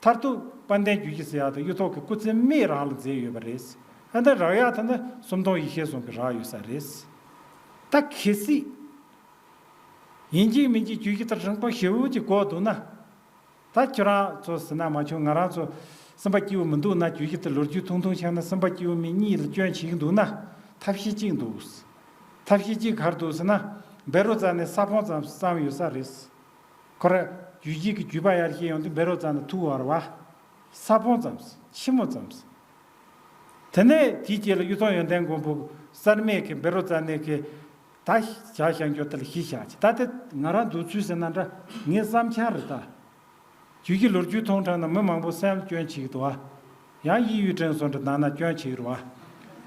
མཐར་ཐུག་དཔལ་ལྡན་རྒྱུད་བཞི་ཟེར་ཡག་དེ་གཡུ་ཐོག་གི་སྐུ་ཚེ་སྨད་རང་ལ་མཛད་ཡོད་པ་རེད། ཨ་ནི་རག་ཡག་དེ་ནི་སུམ་མདོ་ཡེ་ཤེས་ཟུང་གིས་རག་ཡོད་ས་རེད། ད་གལ་སྲིད་ཡིན་གཅིག་མིན་གཅིག་རྒྱུད་བཞི་དེ་རིང་པོ་ཞེ་པོ་ཅིག་འགོར་འདུག་ན། ད་ཁྱོད་རང་ཚོ་ཟེར་ན་མ་བྱུང་། ང་རང་ཚོ་སེམས་པ་སྐྱིད་པོ་མི་འདུག་ན། རྒྱུད་བཞི་དེ་ལོ་རྒྱུས་ཐུང་ཐུང་ཤེས་ན་སེམས་པ་སྐྱིད་པོ་མེད། གཉིད་ལ་སྐྱོན་བྱེད་ཀྱི་འདུག་ན། ཐབས་ཤེས་གཅིག་འདུག་ཐབས་ཤེས་གཅིག་ག་རེ་འདུག་ཟེར་ན། བཻ་རོ་ཙ་ནའི་ས་བོན་ཙམ་བསམ་ཡོད་ས་རེད། ཁོ་ར་རྒྱུད་བཞི་གི་བརྒྱུད་པ་ཡར་བཤད་ཡོང་དུས་བཻ་རོ་ཙ་ན་ཐུག་པ་རེད་པ། ས་བོན་ཙམ། ཕྱི་མོ་ཙམ། དེ་ནས་དེའི་རྗེས་ལ་གཡུ་ཐོག་ཡོན་ཏན་མགོན་པོ་གསར་མའི་གི་བཻ་རོ་ཙ་ནའི་གི་ད་བྱ་བཞག་རྒྱུ་དེ་ལ་གཞི་བཞག་ཅིག་ད་དེ་ང་རང་འདུག་ཚུལ་ཟེར་ན་འདྲ། ངའི་བསམ་འཆར་རེད་ད། རྒྱུད་བཞི་ལོ་རྒྱུས་ཐུང་དྲགས་ན་མི་མང་པོ་སེམས་ལ་སྐྱོན་བྱེད་ཀྱི་འདུག་པ། ཡང་ཡིད་གཡུལ་དྲན་བཟོ་འདྲ་ནང་ན་སྐྱོན་བྱེད་ཀྱི་རེད་པ།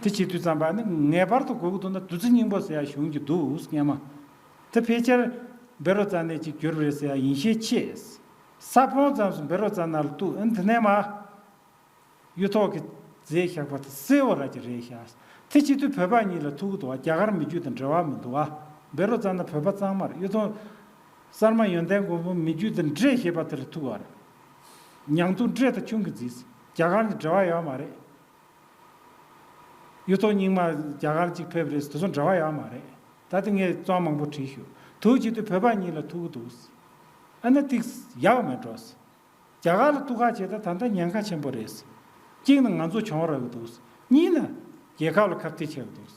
དེ་བྱེད་དུས་ཙམ་པ་ནི་ངེས་པར་དུ་དགོས་ཀྱི་འདུག་ན་བདུད་རྩི་སྙིང་པོ་ཟེར་ཡག་བྱུང་རྒྱུ་འདུག་སྙམ། དེ་ཕལ་ཆེར་བཻ་རོ་ཙ་ནའི་ཅིག་བསྒྱུར་བ་རེད་ཟེར་ཡག་ཡིན་ཤས་ཆེ། ས་བོན་ཙམ་སུ་བཻ་རོ་ཙ་ན་ལ་གཏུགས། ཨ་ནི་དེ་ནས་མར་གཡུ་ཐོག་གིས་མཛད་བཞག་པ་དེ་གསལ་བོ་ར་ཅིག་རེད་ཤག་དེ་བྱེད་དུས་བོད་པ་གཉིས་ལ་ཐུག་གི་འདུག་པ། རྒྱ་གར་མི་རྒྱུད་དང་འབྲེལ་བ་མི་འདུག་པ། བཻ་རོ་ཙ་ན་བོད་པ་གཙང་མ་རེད། གཡུ་ཐོག་གསར་མ་ཡོན་ཏན་མགོན་པོ་མི་རྒྱུད་དང་འདྲེས་ཞེས་པ་དེ་ལ་ཐུག་པ་རེད། ཉང་ཐུང་འདྲེས་དང་ཆུང་གི་རྫིས། རྒྱ་གར་གྱི་འབྲེལ་བ་ཡོད་མ་རེད། གཡུ་ཐོག་རྙིང་མ་རྒྱ་གར་གཅིག་ཕེབས་རེད། དེ་ཚོ་འབྲེལ་བ་ཡོད་མ་རེད། ད་ལྟ་ངས་རྩོམ་མང་པོ་བྲིས་ཤག་དེ་བྱེད་དུས་བོད་པ་གཉིས་ལ་ཐུག་གི་འདུག་ཨ་ནི་ཏིག་ཡག་མེད་འགྲོ། རྒྱ་གར་ལ་ཐུག་ཁ་བྱེད་ད་ད་ལྟ་ཉེན་ཁ་ཆེན་པོ་རེད། གཅིག་ནི་ང་ཚོ་གྱོང་རག་གི་འདུག་གཉིས་ནི་རྒྱལ་ཁབ་ལ་ཁ་གཏད་བྱེད་ཀྱི་འདུག་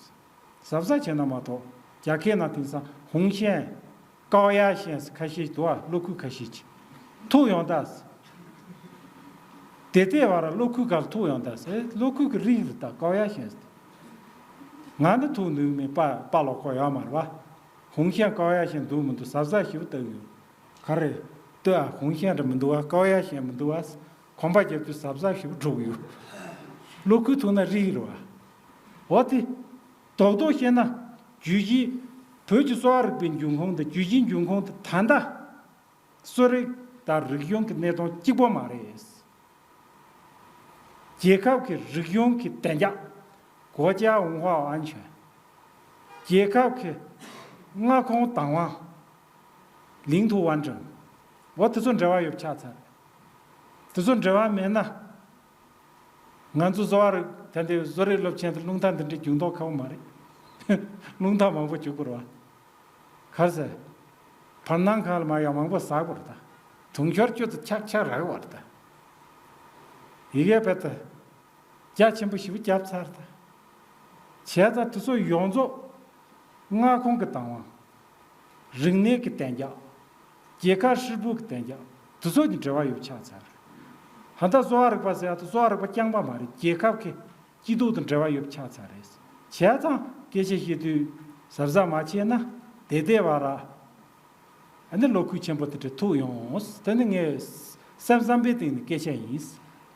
གཟབ་གཟབ་བྱས་ན་མ་གཏོགས། རྒྱ་སྐད་ནང་དེང་སང་ཧུང་ཤན། ཀའོ་ཡ་ཤན་ཟེར་ཁ་ཤས་འདུག་པ། བློ་ཁུག་ཁ་ཤས་ཀྱིས། ཐུག་ཡོང་ད་ཟེར། དེ་ལྟའི་བར་བློ་ཁུག་ག་ལ་ཐུག་ཡོང་ད་ཟེར། བློ་ཁུག་གི་རིགས་རེད་ད། ཀའོ་ཡ་ཤན་ཟེར། ང་ནི་ཐུག་ནུས་མེད། པ་པ་ལོག་ཁོ་ཡོད་མ་རེད་པ། ཧུང་ཤན་ཀའོ་ཡ་ཤན་འདུག་མི་འདུག་གཟབ་གཟབ་ཞིབ་ལྟ་གི་ཡོད། ག་རེ། ལྟོས་ཨ། ཧུང་ཤན་རེད་མི་འདུག་པ། ཀའོ་ཡ་ཤན་མི་འདུག་པ། གོམ་པ་རྒྱབ་དུས་གཟབ་གཟབ་ཞིབ་འགྲོ་གི་ཡོད། བློ་ཁུག་ཐུག་ན་རིགས་རེད་པ། འོ་དེ། རྡོག་རྡོག་བཤད་ན། རྒྱུད་བཞི། བོད་ཀྱི་གསོ་བ་རིག་པའི་འབྱུང་ཁུངས་དང་རྒྱུད་བཞིའི་འབྱུང་ཁུངས་དེ་ད་ལྟ། གསོ་རིག་དང་རིག་གཞུང་གི་གནས་སྟངས་གཅིག་པོ་མ་རེད། རྒྱལ་ཁབ་ཀྱི་རིག་གཞུང་གི་བདེ་འཇགས། 国家文化安全། རྒྱལ་ཁབ་ཀྱི་མངའ་ཁོངས་བདག་དབང་། 领土完整། འོ་དེ་ཚོ་འབྲེལ་བ་ཡོད་ཆགས་ཚར། དེ་ཚོ་འབྲེལ་བ་མེད་ན། ང་ཚོ་བཟོ་བ་རིག་ད་ལྟའི་བཟོ་རིག་སློབ་ཆེན་དུ་རླུང་རྟ་འདི་འདྲའི་རྒྱུག་མདོག་ཁ་བོ་མ་རེད། རླུང་རྟ་མང་པོ་རྒྱུག་དགོས་རེད་བ། ག་རེ་ཟེར། བར་སྣང་ཁང་ལ་མ་ཡང་མང་པོ་ཟག་དགོས་རེད་ད། དུང་ཤོར་བཅུ་དང་ཆག་ཆག་རག་བར་ད། ཡི་གེ་བེད་ད། རྒྱ་ཆེན་པོ་ཞིག་བརྒྱབ་ཚར་ད། བྱས་ཙང་དེ་ཚོ་ཡོངས་རྫོགས་མངའ་ཁོངས་ཀྱི་བདག་དབང་། རིག་གནས་ཀྱི་གཏན་འཇགས། རྒྱལ་ཁབ་ཧྲིལ་པོ་གི་གཏན་འཇགས། དེ་ཚོ་གི་འབྲེལ་བ་ཡོད་ཆགས་ཚར། ཧ་ད་གསོ་བ་རིག་པ་ཟེར་ཡ་དེ་གསོ་བ་རིག་པ་རྐྱང་པ་མ་རེད། རྒྱལ་ཁབ་ཀྱི་སྐྱིད་སྡུག་དང་འབྲེལ་བ་ཡོད་ཆགས་ཚར་རེད། བྱས་ཙང་སྐད་ཆ་བཤད་དུས་གཟབ་གཟབ་མ་བྱས་ན་བདེ་བདེ་བ་ར། ཨ་ནི་བློ་ཁུག་ཆེན་པོ་དེ་འདྲ་ཐུག་ཡོང་། དེ་ནི་ངས་སེམས་བསམ་པའི་སྟེང་ནས་སྐད་ཆ་ཡིན།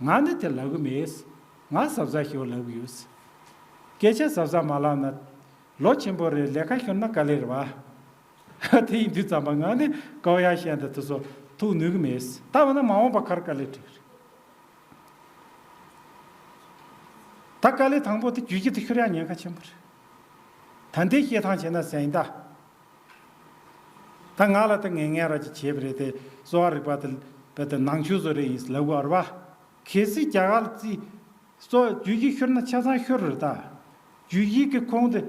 ང་ནི་དེ་ལབ་གི་མེད། ང་གཟབ་གཟབ་ཞིག་ལབ་གི་ཡོད། སྐད་ཆ་གཟབ་གཟབ་མ་ལབ་ན་ལོ་ཆེན་པོ་རེད། ལས་ཀ་ཤོར་ན་དཀའ་ལས་རེད་བ། དེ་ཡིན་དུས་ཙམ་པ་ང་ནི་ཀའོ་ཡ་ཤན་དེ་དེ་ཚོ་ཐུག་ནུས་གི་མེད། ད་འོ་ན་མ་འོངས་པ་ག་རེ་དཀའ་ལས་འཕྲད་གི་རེད། ད་དཀའ་ལས་དང་པོ་དེ་རྒྱུད་སྤྱི་དེ་ཤོར་ཡ་ཉེན་ཁ་ཆེན་པོ་རེད། ད་ལྟའི་བཤད་སྟངས་བྱས་ན་ཟེར་ཡིན་ད། ད་ང་ལ་ད་ངན་ངན་ར་ཅིག་བྱས་པ་རེད་དེ། གསོ་བ་རིག་པ་དེ་བས་ད་ནང་ཆོས་བཟོ་རེ་ཡིན་ལབ་དགོས་རེད་བ། གལ་སྲིད་རྒྱ་གར་ལ་བརྩིས། གསོ་རྒྱུད་སྤྱི་ཤོར་ན་ཆ་ཚང་ཤོར་རེད་ད། རྒྱུད་སྤྱི་གི་ཁོངས་དེ་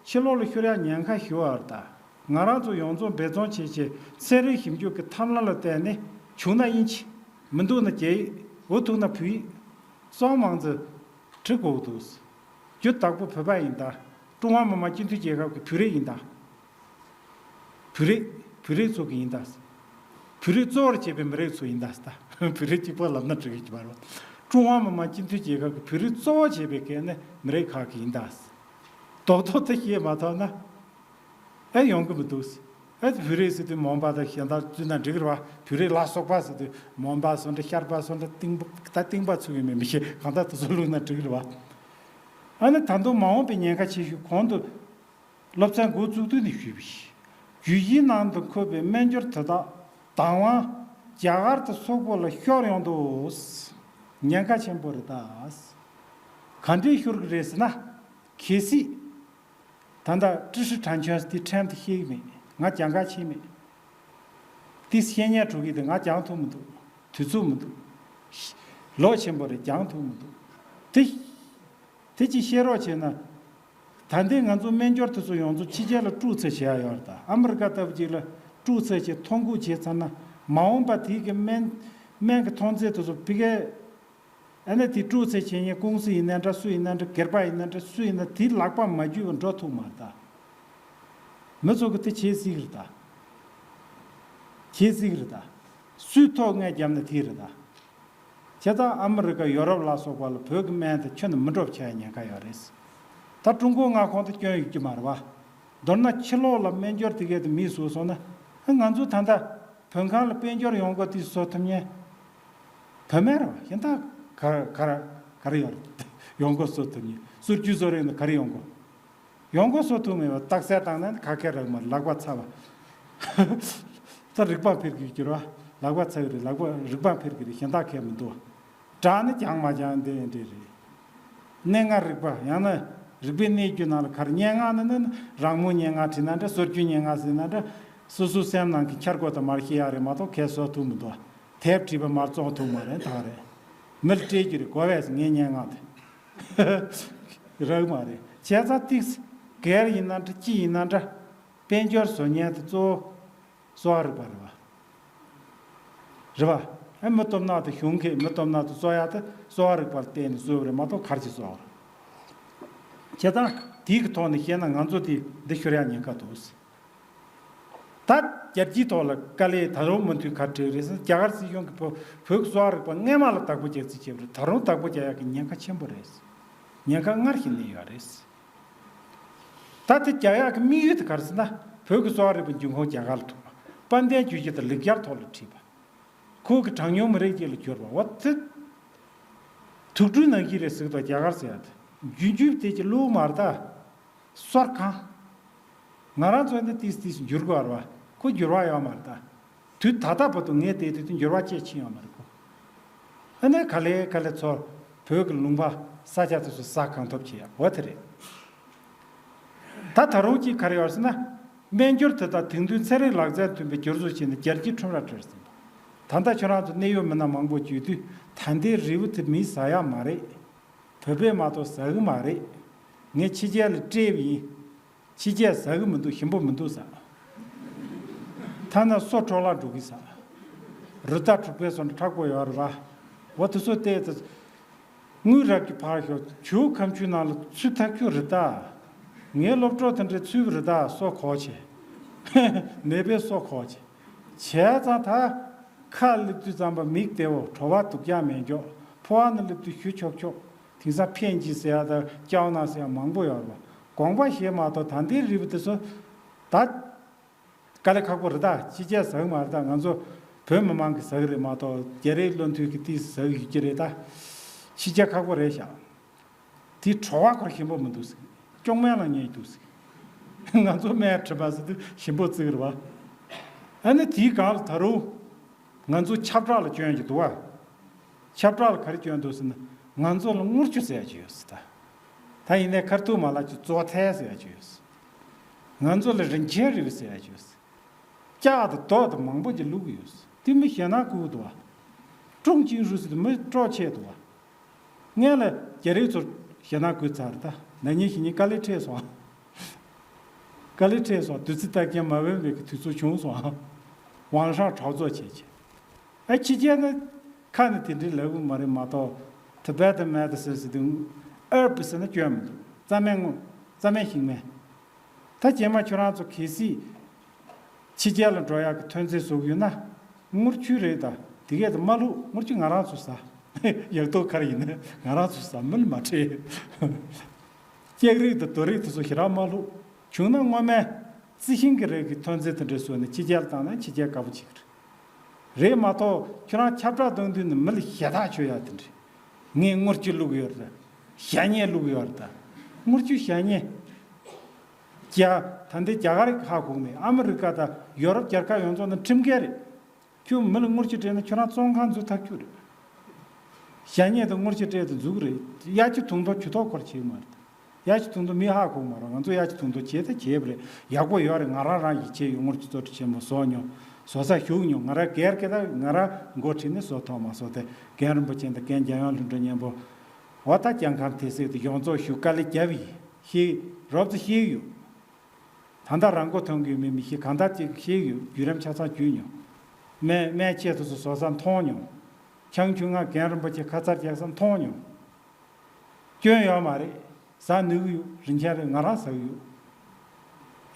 ཕྱི་ལོགས་ལ་ཤོར་ཡ་ཉེན་ཁ་ཞུ་བ་རེད་ད། ང་རང་ཚོ་ཡོངས་རྫོགས་འབད་བརྩོན་བྱས་བྱས་ཚན་རིག་ཞིབ་འཇུག་གི་ཐབས་ལམ་ལ་བརྟེན་ནས། བྱུང་ན་དབྱིན་ཇི། མི་འདུག་ན་རྒྱ་ཡིག་འོ་ཐུག་ན་བོད་ཡིག་གཙང་མང་ཚོས་ཁྲིད་དགོས་འདུག་རྒྱུ་བདག་པོ་བོད་པ་ཡིན་ད། ཀྲུང་ཧྭ་མི་དམངས་སྤྱི་མཐུན་རྒྱལ་ཁབ་ཀྱི་བོད་རིགས་ཡིན་ད། བོད་རིགས། བོད་རིགས་ཚོ་གི་ཡིན་ད། བོད་རིགས་གཙོ་བོར་བྱས་པའི་མི་རིགས་ཚོ་ཡིན་ད་ཟེར་ད། བོད་རིགས་གཅིག་པོ་ལབ་ན་འགྲིག་གི་མ་རེད། ཀྲུང་ཧྭ་མི་དམངས་སྤྱི་མཐུན་རྒྱལ་ཁབ་ཀྱི་བོད་རིགས་གཙོ་བོ་བྱས་པའི་གལ་ནི་མི་རིགས་ཁག་གི་ཡིན་ད་ཟེར། རྡོག་རྡོག་དེ་ཤེས་མ་ཐུབ་ན། ཨེ་ཡོང་གི་མི་འདུག་ཟེར། ཨེ་བོད་རིགས་ཟེར་དུས་མོན་པ་དང་གཞན་དག་བཙུད་ན་འགྲིག་གི་རེད་བ། བོད་རིགས་ལ་སོགས་པ་ཟེར་དུས་མོན་པ་སོ་འདྲ་ཤར་པ་སོ་འདྲ་གཏིང་པ་ད་གཏིང་པ་ཚུགས་ཡོད་མེད་མི་ཤེས། གང་ལྟར་དེ་ཚོ་བླུགས་ན་འགྲིག་གི་རེད་བ། ཨ་ནི་ད་དུང་མ་འོངས་པའི་ཉེན་ཁ་ཆེ་ཤོས་གོང་དུ། སློབ་ཚན་འགོ་བཙུགས་དུས་ནས་ཞུས་པ་བཞིན། རྒྱུད་སྤྱིའི་ནང་དུ་འཁོད་པའི་སྨན་སྦྱོར་དེ་དག་བདག་དབང་རྒྱ་གར་དང་སོག་པོ་ལ་ཤོར་ཡོང་དུས་ཉེན་ཁ་ཆེན་པོ་རེད་ད། ག་འདྲས་ཤོར་གི་རེད་ཟེར་ན། གལ་སྲིད་ད་ལྟ་ཀྲི་ཧྲི་ཁྲང་ཆོན་དེ་ཁྲིམས་དེ་ཤེས་ཀྱི་མེད། ང་སྦྱང་ག་ཕྱིན་མེད། དེ་ཤེས་ཉན་དྲུག་གི་དེ་ང་སྦྱང་ཐུབ་མི་འདུག་དུས་ཚོད་མི་འདུག་ལོ་ཆེན་པོ་རེད། སྦྱང་ཐུབ་མི་འདུག་དེ། དེ་ཅིག་བཤད་རོགས་བྱས་ན། ད་ལྟའི་ང་ཚོ་སྨན་སྦྱོར་དེ་ཚོ་ཡོངས་རྫོགས་ཕྱི་རྒྱལ་ལ་དཀྲུག་ཚད་བྱེད་ཡ་ཡོད་རེད་ད། ཨ་མི་རི་ཀ་ལྟ་བུ་ཅིག་ལ་དཀྲུག་ཚད་བྱེད་ཐོ་འགོད་བྱས་ཚར་ན། མ་འོངས་པ་དེ་གི་སྨན། སྨན་གྱི་ཐོན་རྫས་དེ་ཚོ་ཕ་གིའི། ཨ་ནི་དེ་དཀྲུག་ཚད་བྱེད་མཁན་ཀུང་སི་ཡིན་ན་འདྲ། སུ་ཡིན་ན་འདྲ། སྒེར་པ་ཡིན་ན་འདྲ། སུ་ཡིན་ན་དེའི་ལག་པ་མ་འཇུས་པ་འགྲོ་ཐུབ་མ་རེད་ད། མི་ཚོ་གི་དེ་བྱེད་སྲིད་གི་རེད་ད། བྱེད་སྲིད་གི་རེད་ད། སུས་ཐོག་ངས་བརྒྱབ་ན་དེ་རེད་ད། བྱས་ཙང་ཨ་མི་རི་ཀ་ཡོ་རོབ་ལ་སོགས་པ་ལ་བོད་ཀྱི་སྨན་དེ་ཁྱོན་ནས་མི་འགྲོ་བྱ་ཡ་ཉེན་ཁ་ཡོད་རེད། ད་ཀྲུང་གོ་མངའ་ཁོངས་དེ་སྐྱོན་ཡོད་ཀྱི་མ་རེད་བ། མདོར་ན་ཕྱི་ལོགས་ལ་སྨན་སྦྱོར་དེ་གས་དེ་མིས་བཟོས་སོང་ན། ང་ཚོ་ད་ལྟ་བོད་ཁང་ལ་དཔལ་འབྱོར་ཡོང་སྒོ་དེ་བཟོ་ཐུབ་མཁན་བོད་སྨན་རེད་བ། གཞན་དག་ག་ག་ག་རེ་ཡོད་རེད། ཡོང་སྒོ་བཟོ་ཐུབ་མཁན་སོ་བརྒྱུད་བཟོ་རེད་ན་ག་རེ་ཡོང་སྒོ། ཡོང་སྒོ་བཟོ་ཐུབ་མེད་པ་རྟགས་གསལ་བཏང་ན་ཁ་མཁས་རག་མ་ལག་པ་ཚ་བ། ད་རིག་པ་འཕེལ་གྱི་འགྱུར་བ། ལག་པ་ཚ་གི་རེད། ལག་པ་རིག་པ་འཕེལ་གྱི་རེད། གཞན་དག་གས་མི་འདུག་སྒྲ་ནི་རྒྱང་མ་རྒྱང་དེ་འདྲ་རེད། གནད་འགག་རིག་པ་ཡང་ན་རིག་པའི་གནས་རྒྱུད་ནང་ལ་ག་རེ་སྙན་ངག་ནི་ནི་རང་མོས་སྙན་ངག་བྲིས་ན་འདྲ། སོ་བརྒྱུད་སྙན་ངག་ཟེར་ན་འདྲ། སོ་སོའི་སེམས་ནང་གི་འཆར་སྒོ་དང་མར་ཤེས་ཡག་རེད་མ་གཏོགས་གས་བཟོ་ཐུབ་མི་འདུག་དེབ་བྲིས་པ་མར་བཙོང་ཐུབ་མ་རེད། ད་རེད། མི་ལ་སྤྲད་རྒྱུ་རེད། གོ་བས་ངའི་སྙན་ངག་དེ། རག་མ་རེད། བྱས་ཙང་ཏིག་སྒེར་ཡིན་ན་འདྲ། ཅི་ཡིན་ན་འདྲ། དཔལ་འབྱོར་བཟོ་མཁན་དེ་གཙོ་བོ་གསོ་བ་རིག་པ་རེད་བ། རེད་བ། ཨ་མི་སྟོབས་ནག་དེ་གཞུང་གིས་མི་སྟོབས་ནག་དེ་གསོ་ཡག་དེ་གསོ་བ་རིག་པ་ལ་བརྟེན་ནས་བཟོས་པ་རེད་མ་གཏོགས་ག་རེ་བྱས་བཟོ་བ་རེད། བྱས་ཙང་དེའི་གི་ཐོག་ནས་བཤད་ན་ང་ཚོ་དེ་འདི་ཤོར་ཡག་ཉེན་ཁ་འདུག་ད་རྒྱལ་སྤྱིའི་ཐོག་ལ་དཀའ་ལས་ད་རུང་མུ་མཐུད་ག་རེ་འཕྲད་རེད་ཟེར་ན། རྒྱ་གར་སྲིད་གཞུང་གིས་བོད་བོད་ཀྱི་གསོ་བ་རིག་པ་སྔས་མ་ལ་བདག་པོ་རྒྱག་རྩིས་བྱས་པ་རེད། ད་རུང་བདག་པོ་རྒྱག་ཡག་གི་ཉེན་ཁ་ཆེན་པོ་རེད། ཉེན་ཁ་སྔར་བཞིན་གནས་ཡོད་རེད། ད་དེ་རྒྱག་ཡག་གི་དམིགས་ཡུལ་དེ་ག་རེ་ཟེར་ན། བོད་ཀྱི་གསོ་བ་རིག་པའི་འབྱུང་ཁུངས་རྒྱ་གར་ལ་ཐུག་པ། དཔལ་ལྡན་རྒྱུད་སྤྱི་དང་ལེགས་སྦྱར་ཐོག་ལ་ཁྲིད་པ། ཁོ་གི་གྲངས་ཉུང་མི་རིགས་ཅིག་ལ་གྱུར་པ། འོ་དེ་དུག་སྦྲུལ་ནང་བཞིན་རེད་ཟེར་གི་འདུག་རྒྱ་གར་ཟེར་ཡག་དེ། རྒྱུན་རྒྱུན་དེ་ཅིག་བླུགས་མ་རེད་ད། སོར་གང་། ང་རང་ཚོ་འདི་ཏིས་ཏིས་འགྱུར་དགོས་རེད་བ། ཁོ་འགྱུར་བ་ཡོད་མ་རེད་ད། དུས་ད་ལྟ་བར་དུ་ངས་བལྟས་དུས་དུས་འགྱུར་བ་ཅིག་ཕྱིན་ཡོད་མ་རེད་ཁོ། ཨ་ནི་ག་ལེ་ག་ལེ་ཚོ་བོད་ཀྱི་ལུང་པ་ས་ཆ་དེ་ཚོ་ཟ་གང་ཐུབ་བྱེད་ཡག་འོ་དེ་རེད། ད་ད་རུང་གཅིག་ག་རེ་ཡོད་ཟེར་ན། སྨན་སྦྱོར་དེ་དག་དེང་དུས་ཚན་རིག་ལག་རྩལ་མཐུན་པའི་སྦྱོར་བཟོ་བྱས་ནས་རྒྱལ་སྤྱིའི་ཁྲོམ་རར་སྤྲད་ཟིན་པ། ད་ལྟ་ཁྱོད་རང་ཚོ་གནད་ཡོད་མི་སྣ་མང་པོ་བརྒྱུད་དུས་ད་ལྟའི་རིལ་བུ་དེ་མིས་ཟ་ཡག་མ་རེད། བོད་པས་མ་གཏོགས་ཟ་གི་མ་རེད། ངས་ཕྱི་རྒྱལ་ལ་སྤྲད་པ་ཡིན། ཕྱི་རྒྱལ་ཟ་གི་མི་འདུག་ཞིམ་པོ་མི་འདུག་ཟ། ཐ་ན་སོ་འཕྲོ་བརླག་འགྲོ་གི་ཟ། རི་དྭགས་དྲུག་པའི་སོ་འདྲ་མཁྲེགས་པོ་ཡོད་རེད་པ། འོ་དེ་ཚོ་བལྟས་ཏེ། དངུལ་རག་གི་ཕར་ཞོག་ཇོ་བོ་ཁ་མཆུའི་ནང་ལ་ཚུད་ཐག་ཆོད་རེད་ད། ངའི་སློབ་གྲོགས་དེ་འདྲས་ཚུད་པ་རེད་ད། སོ་གོག་བྱས། ནད་པའི་སོ་གོག་བྱས། བྱས་ཙང་ད། ཁ་སླེབས་དུས་ཙམ་པ་མིག་བདེ་བོ། བྲོ་བ་སྡུག་ཅག་མེད་མགྱོགས། ཕོ་བ་ནི་སླེབས་དུས་གཞུ་ཆོག་ཆོག་དེང་སང་ཕན་ཅི་ཟེར་ཡ་ད་ཀྱའོ་ན་ཟེར་ཡ་མང་པོ་ཡོད་རེད་པ། དགོངས་པ་བཞེས་མ་གཏོགས་ད་ལྟའི་རིལ་བུ་དེ་ཚོ་ད། དཀའ་ལས་ཁག་པོ་རེད་ད། ཕྱི་རྒྱལ་ཟ་གི་མ་རེད་ད། ང་ཚོ་བོད་མི་མང་གིས་ཟ་གི་རེད་མ་གཏོགས་རྒྱ་རིགས་བློ་མཐུན་གྱིས་ཏོག་ཙམ་ཟ་གི་ཡོད་ཀྱི་རེད་ད། ཕྱི་རྒྱལ་ཁག་པོ་རེད་ཤག་དེའི་བྲོ་བ་ཁོ་རང་ཞིམ་པོ་མི་འདུག་ཟེར། སྐྱོག་མེ་ལ་ཉེ་འདུག་ཟེར། ང་ཚོ་སྨན་དྲི་མ་ཟེར་དུས་ཞིམ་པོ་བརྩི་གི་རེད་པ། ཨ་ནི་དེའི་སྒང་ལ་ད་རུང་ང་ཚོ་ཁྱབ་བསྒྲགས་ལ་སྐྱོན་གྱི་འདུག་བ། ཁྱབ་བསྒྲགས་ལ་ག་རེ་སྐྱོན་འདུག་ཟེར་ན། ང་ཚོ་ལ་དངུལ་ཆུ་ཟེར་ཡ་ཅིག་ཡོད་ཟེར་ད། ད་ཡིན་ནའི་ཁ་ཐུག་མ་ལབ་ཀྱི་ཙོ་ཐལ་ཟེར་ཡ་ཅིག་ཡོད་ཟེར། ང་ཚོ་ལ་རིན་ཆེན་རིལ་བུ་ཟེར་ཡ་ཅིག་ཡོད་ཟེར། ལྕགས་དང་རྡོ་དང་མང་པོ་ཅིག་བླུགས་ཀྱི་ཡོད་ཟེར། དེ་མི་ཞེད་སྣང་སྐུལ་གི་འདུག་བ། ཀྲུང་ཅིང་ཧྲུའུ་ཟེར་དུས་མི་སྤྲོ་ཆེ་འདུག་བ། སྔོན་ལ་རྒྱ་རིགས་ཚོར་ཞེད་སྣང་སྐུལ་ཚར་ད། ན་ནིང་གཞེས་ནིང་དཀའ་ལས་འཕྲད་སོང་། དཀའ་ལས་འཕྲད་སོང་། བདུད་རྩི་བཏགས་ཀྱང་མ་འོན་པའི་གི་དུས་ཚོད་བྱུང་སོང་། ཝང་ཧྲང་གྲོགས་ཚོགས་བྱས་བྱས། ཨ་ཕྱི་རྒྱལ་ན་ཁ་ནས་དེ་འདྲའི་ལབ་གི་མ་རེད་མ་གཏོགས། ཐི་བེ་ཏན་མེ་ཏི་སིན་ཟེར་དུས་ཨར་བི་ཟེར་ན་སྐྱོན་མི་འདུག་རྩྭ་སྨན་སྔོ། རྩྭ་སྨན་ཤིང་སྨན། ད་རྗེས་མ་ཁྱོད་རང་ཚོ་གལ་སྲིད་ཕྱི་རྒྱལ་ལ་འགྲོ་ཡག་གི་ཐོན་རྫས་བཟོ་གི་ཡོད་ན། དངུལ་ཆུ་རེད་ད། དེ་གས་ད་མ་བླུགས། དངུལ་ཆུ་ང་རང་ཚོ་ཟ། ཡག་ཐོག་ག་རེ་ཡིན་ན་ང་རང་ཚོ་ཟ། མི་ལ་མ་སྤྲད། ལྕགས་རིགས་དང་རྡོ་རིགས་དེ་ཚོ་ཞེ་དྲག་མ་བླུགས། བྱུང་ན་སྔོན་མའི་རྩི་ཤིང་གི་རིགས་ཀྱི་ཐོན་རྫས་དེ་འདྲ་བཟོས་ནས་ཕྱི་རྒྱལ་བཏང་ན་ཕྱི་རྒྱལ་དགའ་པོ་བྱེད་ཀྱི་རེད། རེད་མ་གཏོགས་ཁྱོད་རང་ཁྱབ་བསྒྲགས་གཏོང་དུས་ནི་མི་ལ་ཞེད་ཐག་ཆོད་ཡ་དེ་འདྲ། ངས་དངུལ་ཆུ་བླུགས་ཡོད་རེད། ཞ་སྨྱེ་བླུགས་ཡོད་རེད་ད། དངུལ་ཆུ་ཞ་སྨྱེ། རྒྱ། ད་འདི་རྒྱ་གར་ཧ་གོ་མེད། ཨ་མི་རི་ཀ་དང་ཡོ་རོབ་རྒྱལ་ཁབ་ཡོངས་རྫོགས་ནི་ཁྲིམས་འགལ་རེད། ཁྱོད་མི་ལ་དངུལ་ཆུ་སྤྲད་ན་ཁྱོད་རང་བཙོན་ཁང་འཛུལ་ཐག་ཆོད་རེད། ཞ་སྨྱེ་དང་དངུལ་ཆུ་སྤྲད་དེ་འཛུལ་གི་རེད། གཡའ་ཆུ་དུང་མདོ་ཇུས་གཏོགས་ཁོ་རང་བྱེད་ཀྱི་མ་རེད། གཡའ་ཆུ་དུང་མདོ་མི་ཧ་གོ་མ་རེད། ང་ཚོ་གཡའ་ཆུ་དུང་མདོ་བྱེད་ད་བྱེད་པ་རེད། ཡག་པོ་ཡོད་རེད། ང་རང་རང་ཡིད་ཆེས་ཡོད། དངུལ་ཆུ་བཙོ་བཀྲུ་ཆེན་མོ་བཟོ་མྱོང་། བཟོ་ས་ཞུགས་མྱོང་། ང་རང་སྒེར་གྱི་ད་ང་རང་འགོ་ཁྲིད་ནས་བཟོ་ཐུབ་མ་སོང་སྟེ། རྒན་རིན་པོ་ཆེ་དང་རྒན་འཇམ་དབྱངས་ལྷུན་གྲུབ་མཉམ་པོ། འོ་ད་སྐྱེ་ཁམས་དེ་སྲིད་དུ་ཡོངས་རྫོགས་ཞུ་དཀའ་ལས་བརྒྱབ་ཡིན། ཤེས་རོབ་ཙམ་ཤེས་ཡོད། ད་ལྟ་རང་མགོ་ཐོན་གྱི་ཡོད་མེད་མི་ཤེས། གང་ལྟར་ཅིག་ཤེས་ཡོད། བརྒྱུད་རིམ་ཆ་ཚང་བརྒྱུད་མྱོང་། སྨན་སྨན་ཆས་དེ་ཚོ་བཟོ་ས་མཐོང་མྱོང་། ཆང་ཆུང་ང་རྒན་རིན་པོ་ཆེ་ཁ་ཚར་རྒྱག་ས་མཐོང་མྱོང་། སྐྱོན་ཡོད་མ་རེད། ཟ་ནུས་ཀྱི་ཡོད། རིན་ཆེན་རེད། ང་རང་ཟ་གི་ཡོད།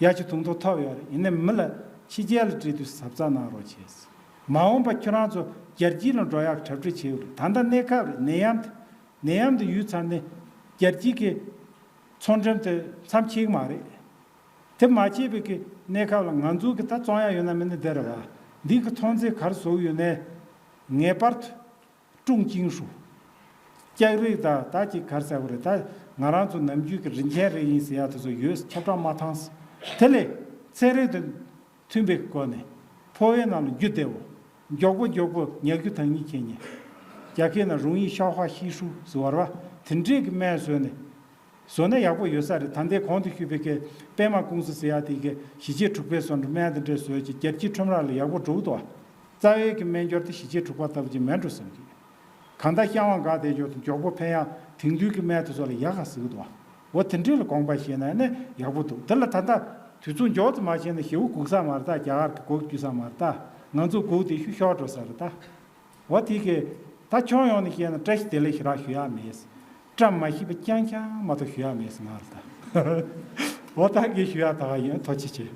གཡའ་ཆུ་དུང་མདོ་ཐོབ་ཡོད་རེད། ཡིན་ནའི་མི་ལ་ཕྱི་རྒྱལ་ལ་སྤྲད་དུས་གཟབ་གཟབ་གནང་རོགས་བྱས། མ་འོངས་པ་ཁྱོད་རང་ཚོ་རྒྱལ་སྤྱི་ལ་འགྲོ་ཡག་གྲ་སྒྲིག་བྱེད་དགོས་རེད། ད་ལྟ་གནས་སྐབས་རེད། ནད་ཡམས་དེ་ནད་ཡམས་དེ་ཡོལ་ཚར་ནས་རྒྱལ་སྤྱི་གི་ཚོང་འགྲེམས་དེ་མཚམས་ཆད་ཀྱི་མ་རེད། དེ་མ་བྱས་པའི་གི་གནས་སྐབས་ལ་ང་ཚོ་གི་ད་བཙོང་ཡག་ཡོད་ན་མེད་ན་དེ་རེད་བ། འདི་གི་ཐོན་རྫས་ག་རེ་བཟོ་གི་ཡོད་ནའི། ངེས་པར་དུ་ཀྲུང་ཅིང་ཧྲུའུ། ལྕགས་རིགས་དང་ད་ཅིག་ག་རེ་ཟེར་དགོས་རེད། ད་ང་རང་ཚོ་ནམ་རྒྱུན་གི་རིན་ཆེན་རིགས་ཡིན་ཟེར་ཡག་དེ་ཚོ་ཡོད། ཁྱབ་བསྒྲགས་མ་བཏང་། དེ་ལས་ཚན་རིག་དང་མཐུན་པའི་སྒོ་ནས་ཕོ་བའི་ནང་ལ་རྒྱུ་བདེ་བོ། མགྱོགས་པོ་མགྱོགས་པོ་ཉལ་རྒྱུ་དང་གཉིད་ཁེལ་ཉེན། རྒྱ་སྐད་ནང་容易消化吸收ཟེར་བ་རེད་བ། དེ་འདྲས་ཀྱི་སྨན་བཟོས་ནས། བཟོ་ན་ཡག་པོ་ཡོད་ས་རེད། ད་ལྟའི་གོང་དུ་ཞུས་པའི་གི་པད་མ་ཀུང་སི་ཟེར་ཡག་དེ་གི་ཞི་བྱེད་དྲུག་པའི་སོ་འདྲ་སྨན་དེ་འདྲས་བཟོས་ཀྱི་རྒྱལ་སྤྱིའི་ཁྲོམ་ར་ལ་ཡག་པོ་འགྲོ་གི་འདུག་རྩ་བའི་གི་སྨན་སྦྱོར་དེ་ཞི་བྱེད་དྲུག་པ་ལྟ་བུ་ཅིག་མེད་འགྲོ་བསམ་གི། གང་ལྟར་བཤང་བ་འགག་བསྡད་ཆོག་དང་མགྱོགས་པོ་ཕན་ཡག་དེང་དུས་ཀྱི་སྨན་དེ་ཚོ་ལ་ཡག་ག་ཟེར་གི་འདུག་འོ་དེ་འདྲས་ལ་དགོངས་པ་བཞེས་ན་ནི་ཡག་པོ་འདུག་དེ་ལ་ད་ལྟ་དུས་ཚོད་མགྱོགས་ཙམ་མ་བྱས་ན་ཞེ་པོ་སྒུག་ས་མ་རེད་ད། རྒྱ་གར་གྱི་སྒུག་རྒྱུ་ས་མ་རེད་ད། ང་ཚོ་སྒུག་དེ་ཤུགས་ཤོར་འགྲོ་ས་རེད་ད། འོ་དེ་གི་ད་ཁྱོན་ཡོངས་ནས་བཤད་ན་བཀྲ་ཤིས་བདེ་ལེགས་ཞེ་དྲག་ཞུ་ཡག་མེད། བཀྲ་མ་ཤིས་པ་རྐྱང་རྐྱང་མ་གཏོགས་ཞུ་ཡག་མེད་ཟེར་ང་རེད་ད། འོ་ད་གི་ཞུ་ཡག་ད་ག་ཡིན། ཐུགས་རྗེ་ཆེ།